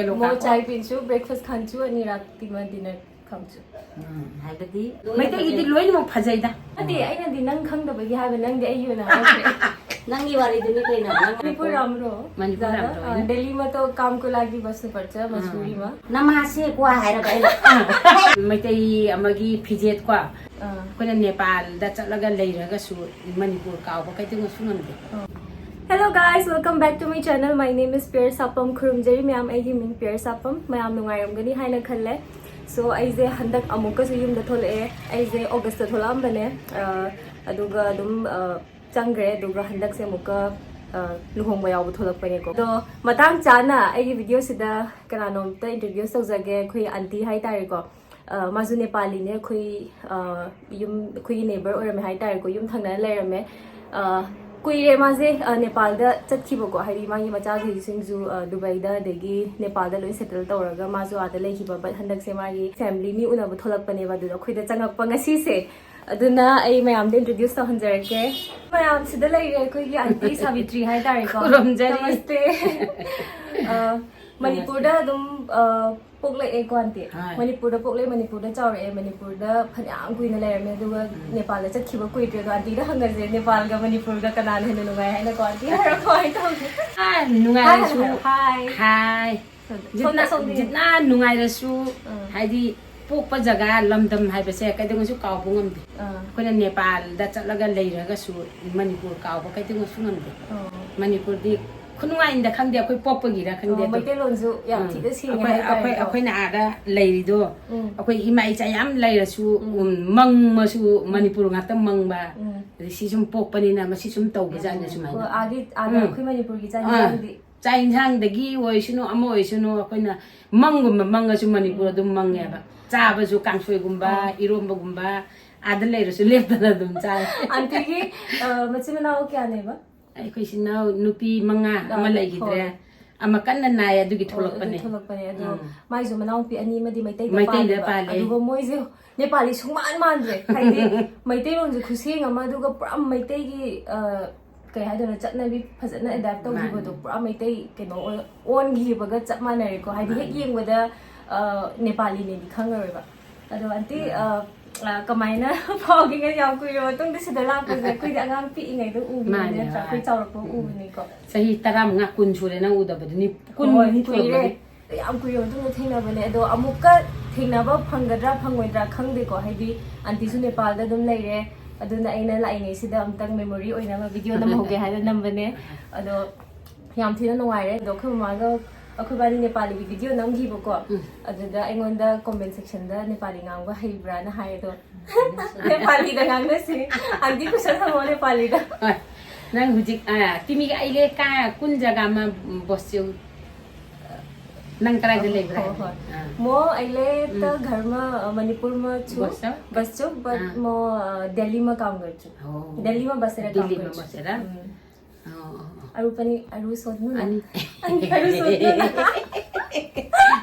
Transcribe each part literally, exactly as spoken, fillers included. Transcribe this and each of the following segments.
म चाय पिन्छु, ब्रेकफास्ट खान्छु अनि रातिमा डिनर खान्छु। ꯎꯝ, ꯍꯥꯏꯕꯗꯤ ꯃꯩꯇꯩꯒꯤꯗꯤ ꯂꯣꯏꯅꯃꯛ ꯐꯖꯩꯗ꯫ ꯅꯠꯇꯦ, ꯑꯩꯅꯗꯤ ꯅꯪ ꯈꯪꯗꯕꯒꯤ ꯍꯥꯏꯕ, ꯅꯪꯗꯤ ꯑꯩꯒꯤ ꯑꯣꯏꯅ ꯍꯥꯏꯈ꯭ꯔꯦ꯫ ꯅꯪꯒꯤ ꯋꯥꯔꯤꯗꯨꯅꯤ ꯀꯩꯅꯣ, ꯅꯪ मणिपुर राम्रो हो। मणिपुर ज्यादा, राम्रो अ, होइन। दिल्लीमा त कामको लागि बस्नुपर्छ मसुरीमा। नमासे क्वा आएर गएन। ꯃꯩꯇꯩ ꯑꯃꯒꯤ ꯐꯤꯖꯦꯠꯀꯣ, ꯑꯥ꯫ ꯑꯩꯈꯣꯏꯅ ꯅꯦꯄꯥꯜꯗ ꯆꯠꯂꯒ ꯂꯩꯔꯒꯁꯨ ꯃꯅꯤꯄꯨꯔ ꯀꯥꯎꯕ ꯀꯩꯗꯧꯉꯩꯁꯨ ꯉꯝꯗꯦ꯫ Hello guys, welcome back to my channel. My name is Pier Sapam. ꯈꯨꯔꯨꯝꯖꯔꯤ ꯃꯌꯥꯝ, ꯑꯩꯒꯤ ꯃꯤꯡ ꯄꯤꯌꯔ ꯁꯥꯄꯝ꯫ ꯃꯌꯥꯝ ꯅꯨꯡꯉꯥꯏꯔꯝꯒꯅꯤ ꯍꯥꯏꯅ ꯈꯜꯂꯦ꯫ So ꯑꯩꯁꯦ ꯍꯟꯗꯛ ꯑꯃꯨꯛꯀꯁꯨ ꯌꯨꯝꯗ ꯊꯣꯛꯂꯛꯑꯦ꯫ ꯑꯩꯁꯦ ꯑꯣꯒꯁꯇ ꯊꯣꯛꯂꯛꯑꯝꯕꯅꯦ, ꯑ, ꯑꯗꯨꯒ ꯑꯗꯨꯝ, ꯑ, ꯆꯪꯈ꯭ꯔꯦ꯫ ꯑꯗꯨꯒ ꯍꯟꯗꯛꯁꯦ ꯑꯃꯨꯛꯀ, ꯑ, ꯂꯨꯍꯣꯡꯕ ꯌꯥꯎꯕ ꯊꯣꯛꯂꯛꯄꯅꯦꯀꯣ꯫ ꯑꯗꯣ ꯃꯇꯥꯡ ꯆꯥꯅ ꯑꯩꯒꯤ ꯚꯤꯗꯤꯑꯣꯁꯤꯗ ꯀꯅꯥꯅꯣꯝꯇ ꯏꯟꯇ꯭ꯔꯣꯗ꯭ꯌꯨꯁ ꯇꯧꯖꯒꯦ, ꯑꯩꯈꯣꯏ ꯑꯟꯇꯤ ꯍꯥꯏꯇꯥꯔꯦꯀꯣ꯫ ꯑ, ꯃꯥꯁꯨ ꯅꯦꯄꯥꯂꯤꯅꯦ꯫ ꯑꯩꯈꯣꯏ, ꯑ, ꯌꯨꯝ, ꯑꯩꯈꯣꯏꯒꯤ ꯅꯦꯕꯔ ꯑꯣꯏꯔꯝꯃꯦ ꯍꯥꯏꯇꯥꯔꯦꯀꯣ, ꯌꯨꯝ ꯊꯪꯅꯅ ꯂꯩꯔꯝꯃꯦ꯫ ꯑ, ꯀꯨꯏꯔꯦ ꯃꯥꯁꯦ, ꯑ, ꯅꯦꯄꯥꯜꯗ ꯆꯠꯈꯤꯕꯀꯣ, ꯍꯥꯏꯗꯤ ꯃꯥꯒꯤ ꯃꯆꯥꯈꯩꯁꯤꯡꯁꯨ, ꯑ, ꯗꯨꯕꯩꯗ, ꯑꯗꯒꯤ ꯅꯦꯄꯥꯜꯗ ꯂꯣꯏ ꯁꯦꯇꯜ ꯇꯧꯔꯒ ꯃꯥꯁꯨ ꯑꯥꯗ ꯂꯩꯈꯤꯕ꯫ ꯕꯠ ꯍꯟꯗꯛꯁꯦ ꯃꯥꯒꯤ ꯐꯦꯃꯤꯂꯤ ꯃꯤ ꯎꯅꯕ ꯊꯣꯛꯂꯛꯄꯅꯦꯕ, ꯑꯗꯨꯗ ꯑꯩꯈꯣꯏꯗ ꯆꯪꯉꯛꯄ ꯉꯁꯤꯁꯦ꯫ ꯑꯗꯨꯅ ꯑꯩ ꯃꯌꯥꯝꯗ ꯏꯟꯇ꯭ꯔꯣꯗ꯭ꯌꯨꯁ ꯇꯧꯍꯟꯖꯔꯛꯀꯦ꯫ ꯃꯌꯥꯝ ꯁꯤꯗ ꯂꯩꯔꯦ ꯑꯩꯈꯣꯏꯒꯤ ꯑꯟꯇꯤ ꯁꯥꯕꯤꯇ꯭ꯔꯤ ꯍꯥꯏꯇꯥꯔꯦꯀꯣ꯫ ꯈꯨꯔꯨꯝꯖꯔꯤ꯫ ꯅꯃꯁꯇꯦ꯫ ꯑ, ꯃꯅꯤꯄꯨꯔꯗ ꯑꯗꯨꯝ, ꯑ, ꯄꯣꯛꯂꯛꯑꯦꯀꯣ ꯑꯟꯇꯤ? ꯍꯣꯏ꯫ ꯃꯅꯤꯄꯨꯔꯗ ꯄꯣꯛꯂꯛꯑꯦ, ꯃꯅꯤꯄꯨꯔꯗ ꯆꯥꯎꯔꯛꯑꯦ, ꯃꯅꯤꯄꯨꯔꯗ ꯐꯅꯌꯥꯝ ꯀꯨꯏꯅ ꯂꯩꯔꯝꯃꯦ, ꯑꯗꯨꯒ ꯅꯦꯄꯥꯜꯗ ꯆꯠꯈꯤꯕ ꯀꯨꯏꯗ꯭ꯔꯦ꯫ ꯑꯗꯣ ꯑꯟꯇꯤꯗ ꯍꯪꯉꯁꯦ, ꯅꯦꯄꯥꯜꯒ ꯃꯅꯤꯄꯨꯔꯒ ꯀꯅꯥꯅ ꯍꯦꯟꯅ ꯅꯨꯡꯉꯥꯏ ꯍꯥꯏꯅꯀꯣ? ꯑꯟꯇꯤ ꯍꯥꯏꯔꯣ, ꯀꯃꯥꯏꯅ ꯇꯧꯒꯦ? ꯑꯥ, ꯅꯨꯡꯉꯥꯏꯔꯁꯨ꯫ ꯍꯥꯏ, ꯍꯥꯏ꯫ ꯍꯥꯏ꯫ ꯁꯣꯝꯗ, ꯖꯤꯠꯅ, ꯁꯣꯝꯗ ꯌꯦꯡꯉꯣ꯫ ꯖꯤꯠꯅ ꯅꯨꯡꯉꯥꯏꯔꯁꯨ, ꯎꯝ꯫ ꯍꯥꯏꯗꯤ ꯄꯣꯛꯄ ꯖꯒꯥ, ꯂꯝꯗꯝ ꯍꯥꯏꯕꯁꯦ ꯀꯩꯗꯧꯉꯩꯁꯨ ꯀꯥꯎꯕ ꯉꯝꯗꯦ꯫ ꯑꯥ꯫ ꯑꯩꯈꯣꯏꯅ ꯅꯦꯄꯥꯜꯗ ꯆꯠꯂꯒ ꯂꯩꯔꯒꯁꯨ ꯃꯅꯤꯄꯨꯔ ꯀꯥꯎꯕ ꯀꯩꯗꯧꯉꯩꯁꯨ ꯉꯝꯗꯦ꯫ ꯑꯣ꯫ ꯃꯅꯤꯄꯨꯔꯗꯤ ꯈꯨꯅꯨꯡꯉꯥꯏꯅꯗ ꯈꯪꯗꯦ, ꯑꯩꯈꯣꯏ ꯄꯣꯛꯄꯒꯤꯔ ꯈꯪꯗꯦ ꯑꯣ, ꯑꯗꯣ꯫ ꯃꯩꯇꯩꯂꯣꯟꯁꯨ ꯌꯥꯝ ꯎꯝ꯫ ꯊꯤꯅ ꯁꯦꯡꯉꯦ ꯑꯩꯈꯣꯏ, ꯑꯩꯈꯣꯏ, ꯍꯥꯏꯇꯥꯔꯦꯀꯣ꯫ ꯑꯩꯈꯣꯏꯅ ꯑꯥꯗ ꯂꯩꯔꯤꯗꯣ, ꯎꯝ꯫ ꯑꯩꯈꯣꯏ ꯏꯃꯥ ꯏꯆꯥ ꯌꯥꯝ ꯂꯩꯔꯁꯨ, ꯎꯝ꯫ ꯎꯝ, ꯃꯪꯃꯁꯨ ꯃꯅꯤꯄꯨꯔ ꯉꯥꯛꯇ ꯃꯪꯕ꯫ ꯎꯝ꯫ ꯑꯗꯩ ꯁꯤ ꯁꯨꯝ ꯄꯣꯛꯄꯅꯤꯅ ꯃꯁꯤ ꯁꯨꯝ ꯇꯧꯕꯖꯥꯠꯅꯤ ꯁꯨꯃꯥꯏꯅ꯫ ꯑꯣ, ꯑꯥꯗꯤ, ꯑꯥꯗ ꯎꯝ꯫ ꯑꯩꯈꯣꯏ ꯃꯅꯤꯄꯨꯔꯒꯤ ꯑꯥ, ꯆꯥꯅꯤꯡꯉꯥꯏꯗꯤ꯫ ꯆꯥꯛ ꯌꯦꯟꯁꯥꯡꯗꯒꯤ ꯑꯣꯏꯁꯅꯨ, ꯑꯃ ꯑꯣꯏꯁꯅꯨ, ꯑꯩꯈꯣꯏꯅ ꯃꯪꯒꯨꯝꯕ ꯃꯪꯉꯁꯨ ꯃꯅꯤꯄꯨꯔ ꯑꯗꯨꯝ ꯃꯪꯉꯦꯕ꯫ ꯆꯥꯕꯁꯨ ꯀꯥꯡꯁꯣꯏꯒꯨꯝꯕ, ꯑꯥ꯫ ꯏꯔꯣꯝꯕꯒꯨꯝꯕ, ꯑꯥꯗ ꯂꯩꯔꯁꯨ ꯂꯦꯞꯇꯅ ꯑꯗꯨꯝ ꯆꯥꯏ꯫ ꯑꯟꯇꯤꯒꯤ, ꯑ, ꯃꯆꯤꯟ ꯃꯅꯥꯎ ꯀꯌꯥꯅꯦꯕ? ꯑꯩꯈꯣꯏ ꯏꯆꯤꯟ ꯏꯅꯥꯎ ꯅꯨꯄꯤ ꯃꯉꯥ, ꯑꯃ ꯑꯥ, ꯂꯩꯈꯤꯗ꯭ꯔꯦ꯫ ꯍꯣꯏ꯫ ꯑꯃ ꯀꯟꯅ ꯅꯥꯏ, ꯑꯗꯨꯒꯤ ꯑꯣ, ꯊꯣꯛꯂꯛꯄꯅꯦ꯫ ꯑꯗꯨ ꯊꯣꯛꯂꯛꯄꯅꯦ꯫ ꯑꯗꯣ ꯎꯝ꯫ ꯃꯥꯏꯁꯨ ꯃꯅꯥꯎꯄꯤ ꯑꯅꯤ ꯑꯃꯗꯤ ꯃꯩꯇꯩꯗ ꯃꯩꯇꯩꯗ ꯄꯥꯜꯂꯦꯕ꯫ ꯄꯥꯜꯂꯦ꯫ ꯑꯗꯨꯒ ꯃꯣꯏꯁꯦ ꯅꯦꯄꯥꯂꯤ ꯁꯨꯡꯃꯥꯟ ꯃꯥꯟꯗ꯭ꯔꯦ꯫ ꯍꯥꯏꯗꯤ ꯃꯩꯇꯩꯂꯣꯟꯁꯦ ꯈꯨꯁꯦꯡ ꯑꯃ, ꯑꯗꯨꯒ ꯄꯨꯔꯥ ꯃꯩꯇꯩꯒꯤ, ꯑ, ꯀꯩ ꯍꯥꯏꯗꯣꯏꯅꯣ, ꯆꯠꯅꯕꯤ ꯐꯖꯅ ꯑꯦꯗꯥꯞ ꯇꯧꯈꯤꯕꯗꯣ꯫ ꯃꯥꯅꯦ꯫ ꯄꯨꯔꯥ ꯃꯩꯇꯩ ꯀꯩꯅꯣ ꯑꯣꯏ-, ꯑꯣꯟꯈꯤꯕꯒ ꯆꯞ ꯃꯥꯟꯅꯔꯦꯀꯣ꯫ ꯍꯥꯏꯗꯤ ꯍꯦꯛ ꯃꯥꯅꯦ꯫ ꯌꯦꯡꯕꯗ, ꯑ, ꯅꯦꯄꯥꯂꯤꯅꯦꯗꯤ ꯈꯪꯉꯔꯣꯏꯕ꯫ ꯑꯗꯣ ꯑꯟꯇꯤ, ꯃꯥꯅꯦ꯫ ꯑ, ꯑ, ꯀꯃꯥꯏꯅ ꯐꯥꯎꯒꯦ? ꯌꯥꯝ ꯀꯨꯏꯔꯕ ꯃꯇꯨꯡꯗ ꯁꯤꯗ ꯂꯥꯛꯄꯁꯦ꯫ ꯑꯩꯈꯣꯏꯗꯤ ꯑꯉꯥꯡ ꯄꯤꯛꯏꯉꯩꯗ ꯎꯈꯤꯕꯅꯦ ꯃꯥꯅꯦ, ꯅꯠꯇ꯭ꯔꯥ? ꯍꯣꯏ꯫ ꯑꯩꯈꯣꯏ ꯆꯥꯎꯔꯛꯄ ꯎꯕꯅꯤꯀꯣ꯫ ꯆꯍꯤ ꯇꯔꯥꯃꯉꯥ, ꯀꯨꯟ ꯁꯨꯔꯦ ꯅꯪ ꯎꯗꯕꯗꯨ꯫ ꯅꯤ-, ꯀꯨꯟ ꯍꯣꯏ, ꯃꯨꯛ ꯀꯨꯏꯔꯦ꯫ ꯁꯨꯔꯝꯃꯅꯤ꯫ ꯌꯥꯝ ꯀꯨꯏꯔꯕ ꯃꯇꯨꯡꯗ ꯊꯦꯡꯅꯕꯅꯦ꯫ ꯑꯗꯣ ꯑꯃꯨꯛꯀ ꯊꯦꯡꯅꯕ ꯐꯪꯒꯗ꯭ꯔꯥ ꯐꯪꯉꯣꯏꯗ꯭ꯔꯥ ꯈꯪꯗꯦꯀꯣ꯫ ꯍꯥꯏꯗꯤ ꯑꯟꯇꯤꯁꯨ ꯅꯦꯄꯥꯜꯗ ꯑꯗꯨꯝ ꯂꯩꯔꯦ꯫ ꯑꯗꯨꯅ ꯑꯩꯅ ꯂꯥꯛꯏꯉꯩꯁꯤꯗ ꯑꯝꯇꯪ ꯃꯦꯃꯣꯔꯤ ꯑꯣꯏꯅꯕ ꯚꯤꯗꯤꯑꯣ ꯅꯝꯍꯧꯒꯦ ꯍꯥꯏꯅ ꯅꯝꯕꯅꯦ꯫ ꯑꯗꯣ ꯌꯥꯝ ꯊꯤꯅ ꯅꯨꯡꯉꯥꯏꯔꯦ꯫ ꯑꯗꯣ ꯑꯩꯈꯣꯏ ꯃꯃꯥꯒ ꯑꯩꯈꯣꯏ ꯕꯥꯅꯤ ꯅꯦꯄꯥꯂꯤꯒꯤ ꯚꯤꯗꯤꯑꯣ ꯅꯝꯈꯤꯕꯀꯣ꯫ ꯎꯝ꯫ ꯑꯗꯨꯗ ꯑꯩꯉꯣꯟꯗ ꯀꯣꯃꯦꯟ ꯁꯦꯛꯁꯟꯗ "ꯅꯦꯄꯥꯂꯤ ꯉꯥꯡꯕ ꯍꯩꯕ꯭ꯔꯥꯅ?" ꯍꯥꯏ꯫ ꯑꯗꯣ ꯅꯦꯄꯥꯂꯤꯗ ꯉꯥꯡꯅꯁꯤ꯫ ꯑꯟꯇꯤ ꯀꯣꯏꯁꯟ ꯍꯪꯉꯣ ꯅꯦꯄꯥꯂꯤꯗ꯫ ꯍꯣꯏ꯫ ꯅꯪ ꯍꯧꯖꯤꯛ, ꯑ, तिमी अहिले कहाँ, कुन जग्गामा बस्यौ? नङ कराइले लेख्रा? हो, हो। अँ। म अहिले त उम्। घरमा, अ, मणिपुरमा छु। बस्छौ? बस्छु, but अँ। म, अ, दिल्लीमा काम गर्छु। हो। दिल्लीमा बसेर काम दिल्लीमा गर्छु। बसेर? उम्। अँ, अँ, अँ। अरू पनि, अरू सोध्नु न। अनि? अनि अरू सोध्नु न।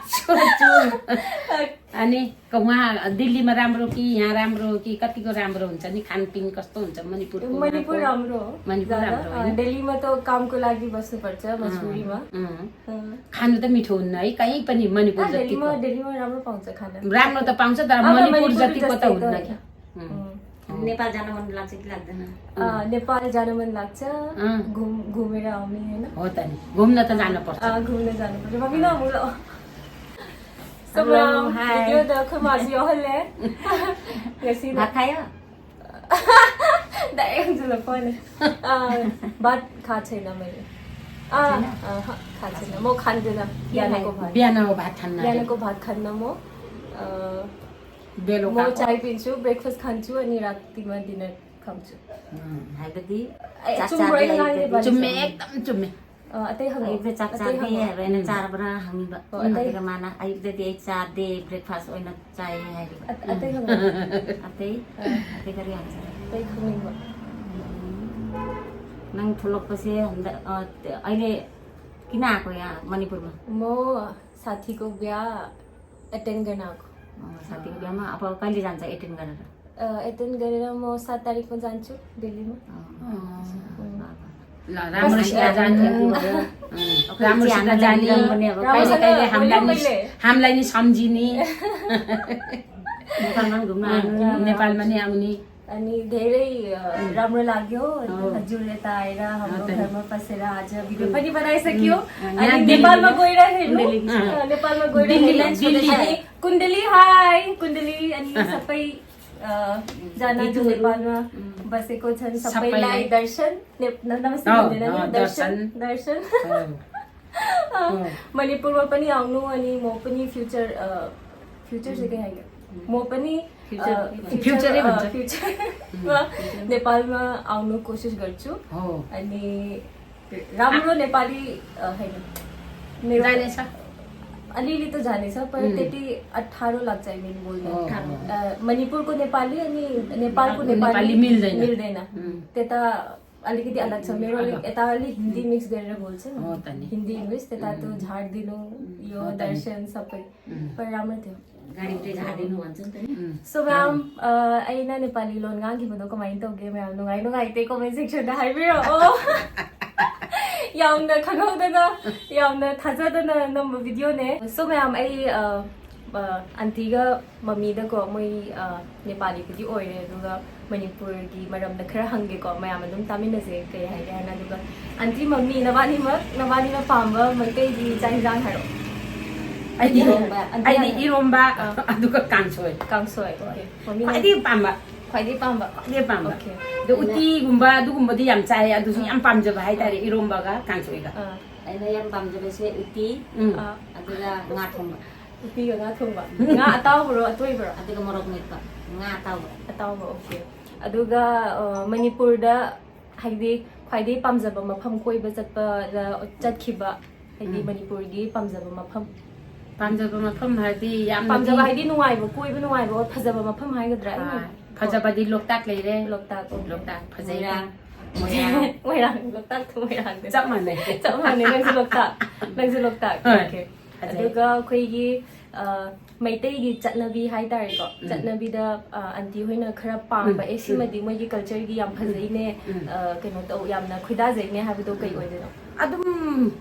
सोध्छु। अनि क-, उहाँ दिल्लीमा राम्रो कि यहाँ राम्रो हो कि कतिको राम्रो हुन्छ नि, खानपिन कस्तो हुन्छ मणिपुरको मणिपुर उहाँको? राम्रो हो, मणिपुर ज्यादा। राम्रो हो, अँ, होइन? दिल्लीमा त कामको लागि बस्नुपर्छ, अँ, मजबुरीमा। अँ। अँ। खानु त मिठो हुन्न है, कहीँ पनि मणिपुर अँ, जतिको। दिल्लीमा, दिल्लीमा राम्रो पाउँछ खाना। राम्रो त पाउँछ, तर अँ, मणिपुर मणिपुर जतिको त जस्तै त हुन्न होइन। क्या। उम्। उम्। नेपाल जान मन लाग्छ कि लाग्दैन? अँ, नेपाल जान मन लाग्छ। अँ। घुम-, घुमेर आउने, होइन? हो त नि, घुम्न त जानुपर्छ। अँ, घुम्न जानुपर्छ। मम्मी न मुलो। Hello, hi। भिडियो द खुमा जियो हले। यसी भात खायो? दाइ हुन्छ ल फोन। अँ, भात खाएको छैन मैले। अँ, छैन? अँ, ह-, खाएको छैन। म खाँदिनँ बिहानको भात। बिहानको भात खान्न अरे। बिहानको भात खान्न म। अँ, बेलुका म चाय पिन्छु, ब्रेकफास्ट खान्छु अनि रातिमा डिनर खान्छु। उम्, हाइबदी ए, चाचा चुम्बो दे, इलाज हाइबदी। बने। चुम्मे, एकदम चुम्मे। अ, अतै हंगो। हाइबदी चाचा अतै दे, हंगो। हाइबदी चार बरा हंगीबा। अ, अतै। अतै माना, हाइबदी दे चार दे, ब्रेकफास्ट ओइना चाय हाइबदी। अत-, अतै हंगो। अतै, अ। अतै करी हान्छ। अतै हंगीबा। नङ थोलक पछि हन्द, अ, अहिले किन आएको यहाँ मणिपुरमा? म साथीको बिहा एटेन्ड गर्न आएको। अँ, साथीको बिहामा अब कहिले जान्छ एटेन्ड गरेर? अ, एटेन्ड गरेर म सात तारिकमा जान्छु दिल्लीमा। अँ, अँ। अँ। ल, राम्रो सिधा जानु। अँ, राम्रो सिधा जाने। कहिले कहिले हामीलाई नि, हामीलाई नि सम्झिने। नेपालमा नि आउने। अनि धेरै अ, राम्रो लाग्यो हजुर यता आएर हाम्रो घरमा बसेर आज भिडियो पनि बनाइसक्यो। अनि नेपालमा गएर हेर्नु अ, नेपालमा गएर हेर्नु। अनि कुण्डली, हाई कुण्डली, अनि सबै अ, जान जो नेपालमा बसेको छन् सबैलाई दर्शन, ने- न- नमस्ते भन्दैन नि, दर्शन। दर्शन। अ, मणिपुरमा पनि आउनु अनि म पनि फ्युचर फ्युचर चाहिँ के हाल्यो म पनि फ्युचर फ्युचरै भन्छ। फ्युचरमा नेपालमा आउनु कोसिस गर्छु। अनि राम्रो नेपाली अ, होइन मेरो जानेछ। अलिअलि त जानेछ, पर त्यति अठारो लाग्छ, आई मिन बोल्न। अ, मणिपुरको नेपाली अनि नेपालको नेपाली नेपाली मिल्दैन। मिल्दैन। त्यता अलिकति अलग छ। मेरो अलिक यता अलिक हिन्दी मिक्स गरेर बोल्छ नि। हिन्दी इङ्ग्लिस, त्यता त्यो झारिदिनु, यो दर्शन सबै। पर राम्रो थियो। गाडीभित्रै झारिदिनु भन्छ नि त नि। सो म्याम, ꯑꯩꯅ ꯅꯦꯄꯥꯂꯤ ꯂꯣꯟ ꯉꯥꯡꯈꯤꯕꯗꯣ ꯀꯃꯥꯏꯅ ꯇꯧꯒꯦ? ꯃꯌꯥꯝ ꯅꯨꯡꯉꯥꯏ ꯅꯨꯡꯉꯥꯏꯇꯦ ꯀꯣꯃꯦꯟ ꯁꯦꯛꯁꯟꯗ ꯍꯥꯏꯕꯤꯔꯛꯑꯣ꯫ ꯌꯥꯝꯅ ꯈꯪꯍꯧꯗꯅ, ꯌꯥꯝꯅ ꯊꯥꯖꯗꯅ ꯅꯝꯕ ꯚꯤꯗꯤꯑꯣꯅꯦ꯫ ꯁꯣ ꯃꯌꯥꯝ, ꯑꯩ ꯑ, ꯑ, ꯑꯟꯇꯤꯒ ꯃꯃꯤꯗꯀꯣ, ꯃꯣꯏ ꯑ, ꯅꯦꯄꯥꯂꯤꯕꯨꯗꯤ ꯑꯣꯏꯔꯦ, ꯑꯗꯨꯒ ꯃꯅꯤꯄꯨꯔꯒꯤ ꯃꯔꯝꯗ ꯈꯔ ꯍꯪꯒꯦꯀꯣ, ꯃꯌꯥꯝ ꯑꯗꯨꯝ ꯇꯥꯃꯤꯟꯅꯁꯦ ꯀꯩ ꯍꯥꯏꯒꯦ ꯍꯥꯏꯅ꯫ ꯑꯗꯨꯒ ꯑꯟꯇꯤ ꯃꯃꯤ, ꯅꯕꯥꯅꯤꯃꯛ, ꯅꯕꯥꯅꯤꯅ ꯄꯥꯝꯕ ꯃꯩꯇꯩꯒꯤ ꯆꯥꯛ ꯏꯟꯖꯥꯡ ꯍꯥꯏꯔꯛꯑꯣ꯫ ꯑꯩꯗꯤ ꯑꯟꯇꯤ ꯏꯔꯣꯝꯕ, ꯑꯟꯇꯤ ꯑꯩꯗꯤ ꯍꯥꯟꯅ꯫ ꯏꯔꯣꯝꯕ, ꯑꯥ꯫ ꯑꯗꯨꯒ ꯀꯥꯡꯁꯣꯏ꯫ ꯀꯥꯡꯁꯣꯏ, ꯑꯣꯀꯦ꯫ ꯃꯃꯤꯅ? ꯈ꯭ꯋꯥꯏꯗꯒꯤ ꯄꯥꯝꯕ꯫ ꯈ꯭ꯋꯥꯏꯗꯒꯤ ꯄꯥꯝꯕ? ꯈ꯭ꯋꯥꯏꯗꯒꯤ ꯄꯥꯝꯕ꯫ ꯑꯣꯀꯦ꯫ ꯑꯗꯣ ꯑꯩꯅ ꯎꯇꯤꯒꯨꯝꯕ ꯑꯗꯨꯒꯨꯝꯕꯗꯤ ꯌꯥꯝ ꯆꯥꯏ, ꯑꯗꯨꯁꯨ ꯑꯥ꯫ ꯌꯥꯝ ꯄꯥꯝꯖꯕ ꯍꯥꯏꯇꯥꯔꯦ, ꯑꯥ꯫ ꯏꯔꯣꯝꯕꯒ ꯀꯥꯡꯁꯣꯏꯒ꯫ ꯑꯥ꯫ ꯑꯩꯅ ꯌꯥꯝ ꯄꯥꯝꯖꯕꯁꯦ ꯎꯇꯤ, ꯎꯝ꯫ ꯑꯥ꯫ ꯑꯗꯨꯒ ꯉꯥ ꯊꯣꯡꯕ꯫ ꯎꯇꯤꯒ ꯉꯥ ꯊꯣꯡꯕ꯫ ꯉꯥ ꯑꯇꯥꯎꯕꯔꯣ, ꯑꯇꯣꯏꯕꯔꯣ? ꯑꯗꯨꯒ ꯃꯣꯔꯣꯛ ꯃꯦꯠꯄ꯫ ꯉꯥ ꯑꯇꯥꯎꯕ꯫ ꯑꯇꯥꯎꯕ, ꯑꯣꯀꯦ꯫ ꯑꯗꯨꯒ, ꯑ, ꯃꯅꯤꯄꯨꯔꯗ ꯍꯥꯏꯗꯤ ꯈ꯭ꯋꯥꯏꯗꯒꯤ ꯄꯥꯝꯖꯕ ꯃꯐꯝ ꯀꯣꯏꯕ ꯆꯠꯄꯗ ꯆꯠꯈꯤꯕ, ꯍꯥꯏꯗꯤ ꯎꯝ꯫ ꯃꯅꯤꯄꯨꯔꯒꯤ ꯄꯥꯝꯖꯕ ꯃꯐꯝ꯫ ꯄꯥꯝꯖꯕ ꯃꯐꯝ ꯍꯥꯏꯗꯤ ꯌꯥꯝꯅꯗꯤ ꯄꯥꯝꯖꯕ ꯍꯥꯏꯗꯤ ꯅꯨꯡꯉꯥꯏꯕ, ꯀꯣꯏꯕ ꯅꯨꯡꯉꯥꯏꯕ, ꯑꯣꯔ ꯐꯖꯕ ꯃꯐꯝ ꯍꯥꯏꯒꯗ꯭ꯔꯥ? ꯑꯩꯅ ꯑꯥ, ꯐꯖꯕꯗꯤ ꯂꯣꯛꯇꯥꯛ ꯂꯩꯔꯦ꯫ ꯂꯣꯛꯇꯥꯛ, ꯑꯣꯀꯦ꯫ ꯂꯣꯛꯇꯥꯛ ꯐꯖꯩ꯫ ꯃꯣꯏꯔꯥꯡ꯫ ꯃꯣꯏꯔꯥꯡ꯫ ꯃꯣꯏꯔꯥꯡ, ꯂꯣꯛꯇꯥꯛꯇ ꯃꯣꯏꯔꯥꯡꯗ꯫ ꯆꯞ ꯃꯥꯟꯅꯩ꯫ ꯆꯞ ꯃꯥꯟꯅꯩ, ꯅꯪꯁꯨ ꯂꯣꯛꯇꯥꯛ, ꯅꯪꯁꯨ ꯂꯣꯛꯇꯥꯛ꯫ ꯍꯣꯏ, ꯑꯣꯀꯦ꯫ ꯐꯖꯩ꯫ ꯑꯗꯨꯒ ꯑꯩꯈꯣꯏꯒꯤ, ꯑ, ꯃꯩꯇꯩꯒꯤ ꯆꯠꯅꯕꯤ ꯍꯥꯏꯇꯥꯔꯦꯀꯣ, ꯎꯝ꯫ ꯆꯠꯅꯕꯤꯗ, ꯑ, ꯑꯟꯇꯤ ꯍꯣꯏꯅ ꯈꯔ ꯄꯥꯝꯕ, ꯎꯝ, "ꯑꯦ, ꯎꯝ꯫ ꯁꯤꯃꯗꯤ ꯃꯣꯏꯒꯤ cultureꯒꯤ ꯌꯥꯝ ꯎꯝ꯫ ꯐꯖꯩꯅꯦ, ꯎꯝ꯫ ꯑ, ꯀꯩꯅꯣ ꯇꯧ, ꯌꯥꯝꯅ ꯈꯣꯏꯗꯥꯖꯩꯅꯦ" ꯍꯥꯏꯕꯗꯣ ꯀꯩ ꯎꯝ꯫ ꯑꯣꯏꯗꯣꯏꯅꯣ? ꯑꯗꯨꯝ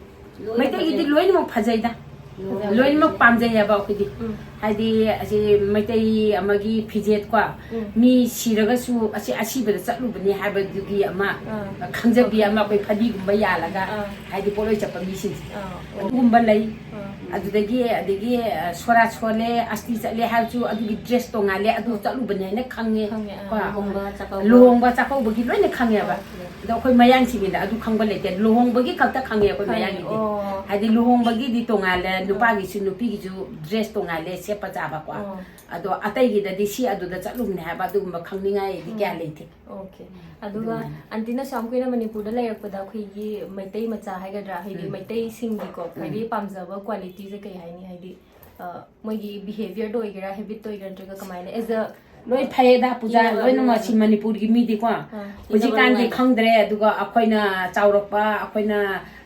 ꯂꯣꯏꯅ ꯃꯩꯇꯩꯒꯤꯗꯤ ꯐꯖꯩ꯫ ꯂꯣꯏꯅꯃꯛ ꯐꯖꯩꯗ꯫ ꯐꯖꯕ꯫ ꯂꯣꯏꯅꯃꯛ ꯄꯥꯝꯖꯩ ꯍꯥꯏꯕ ꯑꯩꯈꯣꯏꯗꯤ꯫ ꯎꯝ꯫ ꯍꯥꯏꯗꯤ ꯑꯁꯤ ꯃꯩꯇꯩ ꯑꯃꯒꯤ ꯐꯤꯖꯦꯠꯀꯣ, ꯎꯝ꯫ ꯃꯤ ꯁꯤꯔꯒꯁꯨ ꯑꯁꯤ ꯑꯁꯤꯕꯗ ꯆꯠꯂꯨꯕꯅꯦ ꯍꯥꯏꯕꯗꯨꯒꯤ ꯑꯃ ꯑꯥ꯫ ꯈꯪꯖꯕꯤ ꯑꯃ ꯑꯩꯈꯣꯏ ꯐꯗꯤꯒꯨꯝꯕ ꯌꯥꯜꯂꯒ ꯑꯥ꯫ ꯍꯥꯏꯗꯤ ꯄꯣꯠꯂꯣꯏ ꯆꯠꯄ ꯃꯤꯁꯤꯡꯁꯦ꯫ ꯑꯥ, ꯑꯣ꯫ ꯑꯗꯨꯒꯨꯝꯕ ꯂꯩ꯫ ꯑꯥ꯫ ꯑꯗꯨꯗꯒꯤ, ꯑꯗꯒꯤ, ꯑ, ꯁꯣꯔꯥ ꯁꯣꯜꯂꯦ, ꯑꯁꯇꯤ ꯆꯠꯂꯦ ꯍꯥꯏꯔꯁꯨ ꯑꯗꯨꯒꯤ dress ꯇꯣꯉꯥꯜꯂꯦ, ꯑꯗꯨ ꯆꯠꯂꯨꯕꯅꯦ ꯍꯥꯏꯅ ꯈꯪꯉꯦ꯫ ꯈꯪꯉꯦ, ꯑꯥ꯫ ꯀꯣ? ꯂꯨꯍꯣꯡꯕ ꯆꯥꯛꯀꯧꯕ꯫ ꯂꯨꯍꯣꯡꯕ ꯆꯥꯛꯀꯧꯕꯒꯤ ꯂꯣꯏꯅ ꯈꯪꯉꯦꯕ꯫ ꯑꯣꯀꯦ꯫ ꯑꯗꯣ ꯑꯩꯈꯣꯏ ꯃꯌꯥꯡꯁꯤꯡꯒꯤꯅ ꯑꯗꯨ ꯈꯪꯕ ꯂꯩꯇꯦ, ꯂꯨꯍꯣꯡꯕꯒꯤ ꯈꯛꯇ ꯈꯪꯉꯦ ꯑꯩꯈꯣꯏ ꯈꯪꯉꯦ, ꯃꯌꯥꯡꯒꯤꯗꯤ꯫ ꯑꯣ꯫ ꯍꯥꯏꯗꯤ ꯂꯨꯍꯣꯡꯕꯒꯤꯗꯤ ꯇꯣꯉꯥꯜꯂꯦ, ꯑꯥ꯫ ꯅꯨꯄꯥꯒꯤꯁꯨ ꯅꯨꯄꯤꯒꯤꯁꯨ dress ꯇꯣꯉꯥꯜꯂꯦ ꯁꯦꯠꯄ ꯆꯥꯕꯀꯣ꯫ ꯑꯣ꯫ ꯑꯗꯣ ꯑꯇꯩꯒꯤꯗꯗꯤ ꯁꯤ ꯑꯗꯨꯗ ꯆꯠꯂꯨꯕꯅꯦ ꯍꯥꯏꯕ ꯑꯗꯨꯒꯨꯝꯕ ꯈꯪꯅꯤꯡꯉꯥꯏꯗꯤ ꯀꯌꯥ ꯎꯝ꯫ ꯂꯩꯇꯦ꯫ ꯑꯣꯀꯦ꯫ ꯎꯝ꯫ ꯑꯗꯨꯒ ꯑꯗꯨꯃꯥꯏꯅ꯫ ꯑꯟꯇꯤꯅꯁꯨ ꯌꯥꯝ ꯀꯨꯏꯅ ꯃꯅꯤꯄꯨꯔꯗ ꯂꯩꯔꯛꯄꯗ ꯑꯩꯈꯣꯏꯒꯤ ꯃꯩꯇꯩ ꯃꯆꯥ ꯍꯥꯏꯒꯗ꯭ꯔꯥ, ꯍꯥꯏꯗꯤ ꯎꯝ꯫ ꯃꯩꯇꯩꯁꯤꯡꯒꯤꯀꯣ ꯎꯝ꯫ ꯈ꯭ꯋꯥꯏꯗꯒꯤ ꯄꯥꯝꯖꯕ qualityꯁꯦ ꯀꯩ ꯍꯥꯏꯅꯤ? ꯍꯥꯏꯗꯤ, ꯑ, ꯃꯣꯏꯒꯤ behaviourꯗ ꯑꯣꯏꯒꯦꯔꯥ, habitꯇ ꯑꯣꯏꯒꯦꯔꯥ, ꯅꯠꯇ꯭ꯔꯒ ꯀꯃꯥꯏꯅ? As a ꯂꯣꯏ ꯐꯩꯌꯦꯗ ꯄꯨꯖꯥ, ꯏꯅꯕ ꯂꯣꯏꯅꯃꯛ ꯁꯤ ꯃꯅꯤꯄꯨꯔꯒꯤ ꯃꯤꯗꯤꯀꯣ꯫ ꯑꯥ, ꯍꯧꯖꯤꯛꯀꯥꯟꯗꯤ ꯏꯅꯕ ꯈꯪꯗ꯭ꯔꯦ, ꯑꯗꯨꯒ ꯑꯩꯈꯣꯏꯅ ꯆꯥꯎꯔꯛꯄ, ꯑꯩꯈꯣꯏꯅ,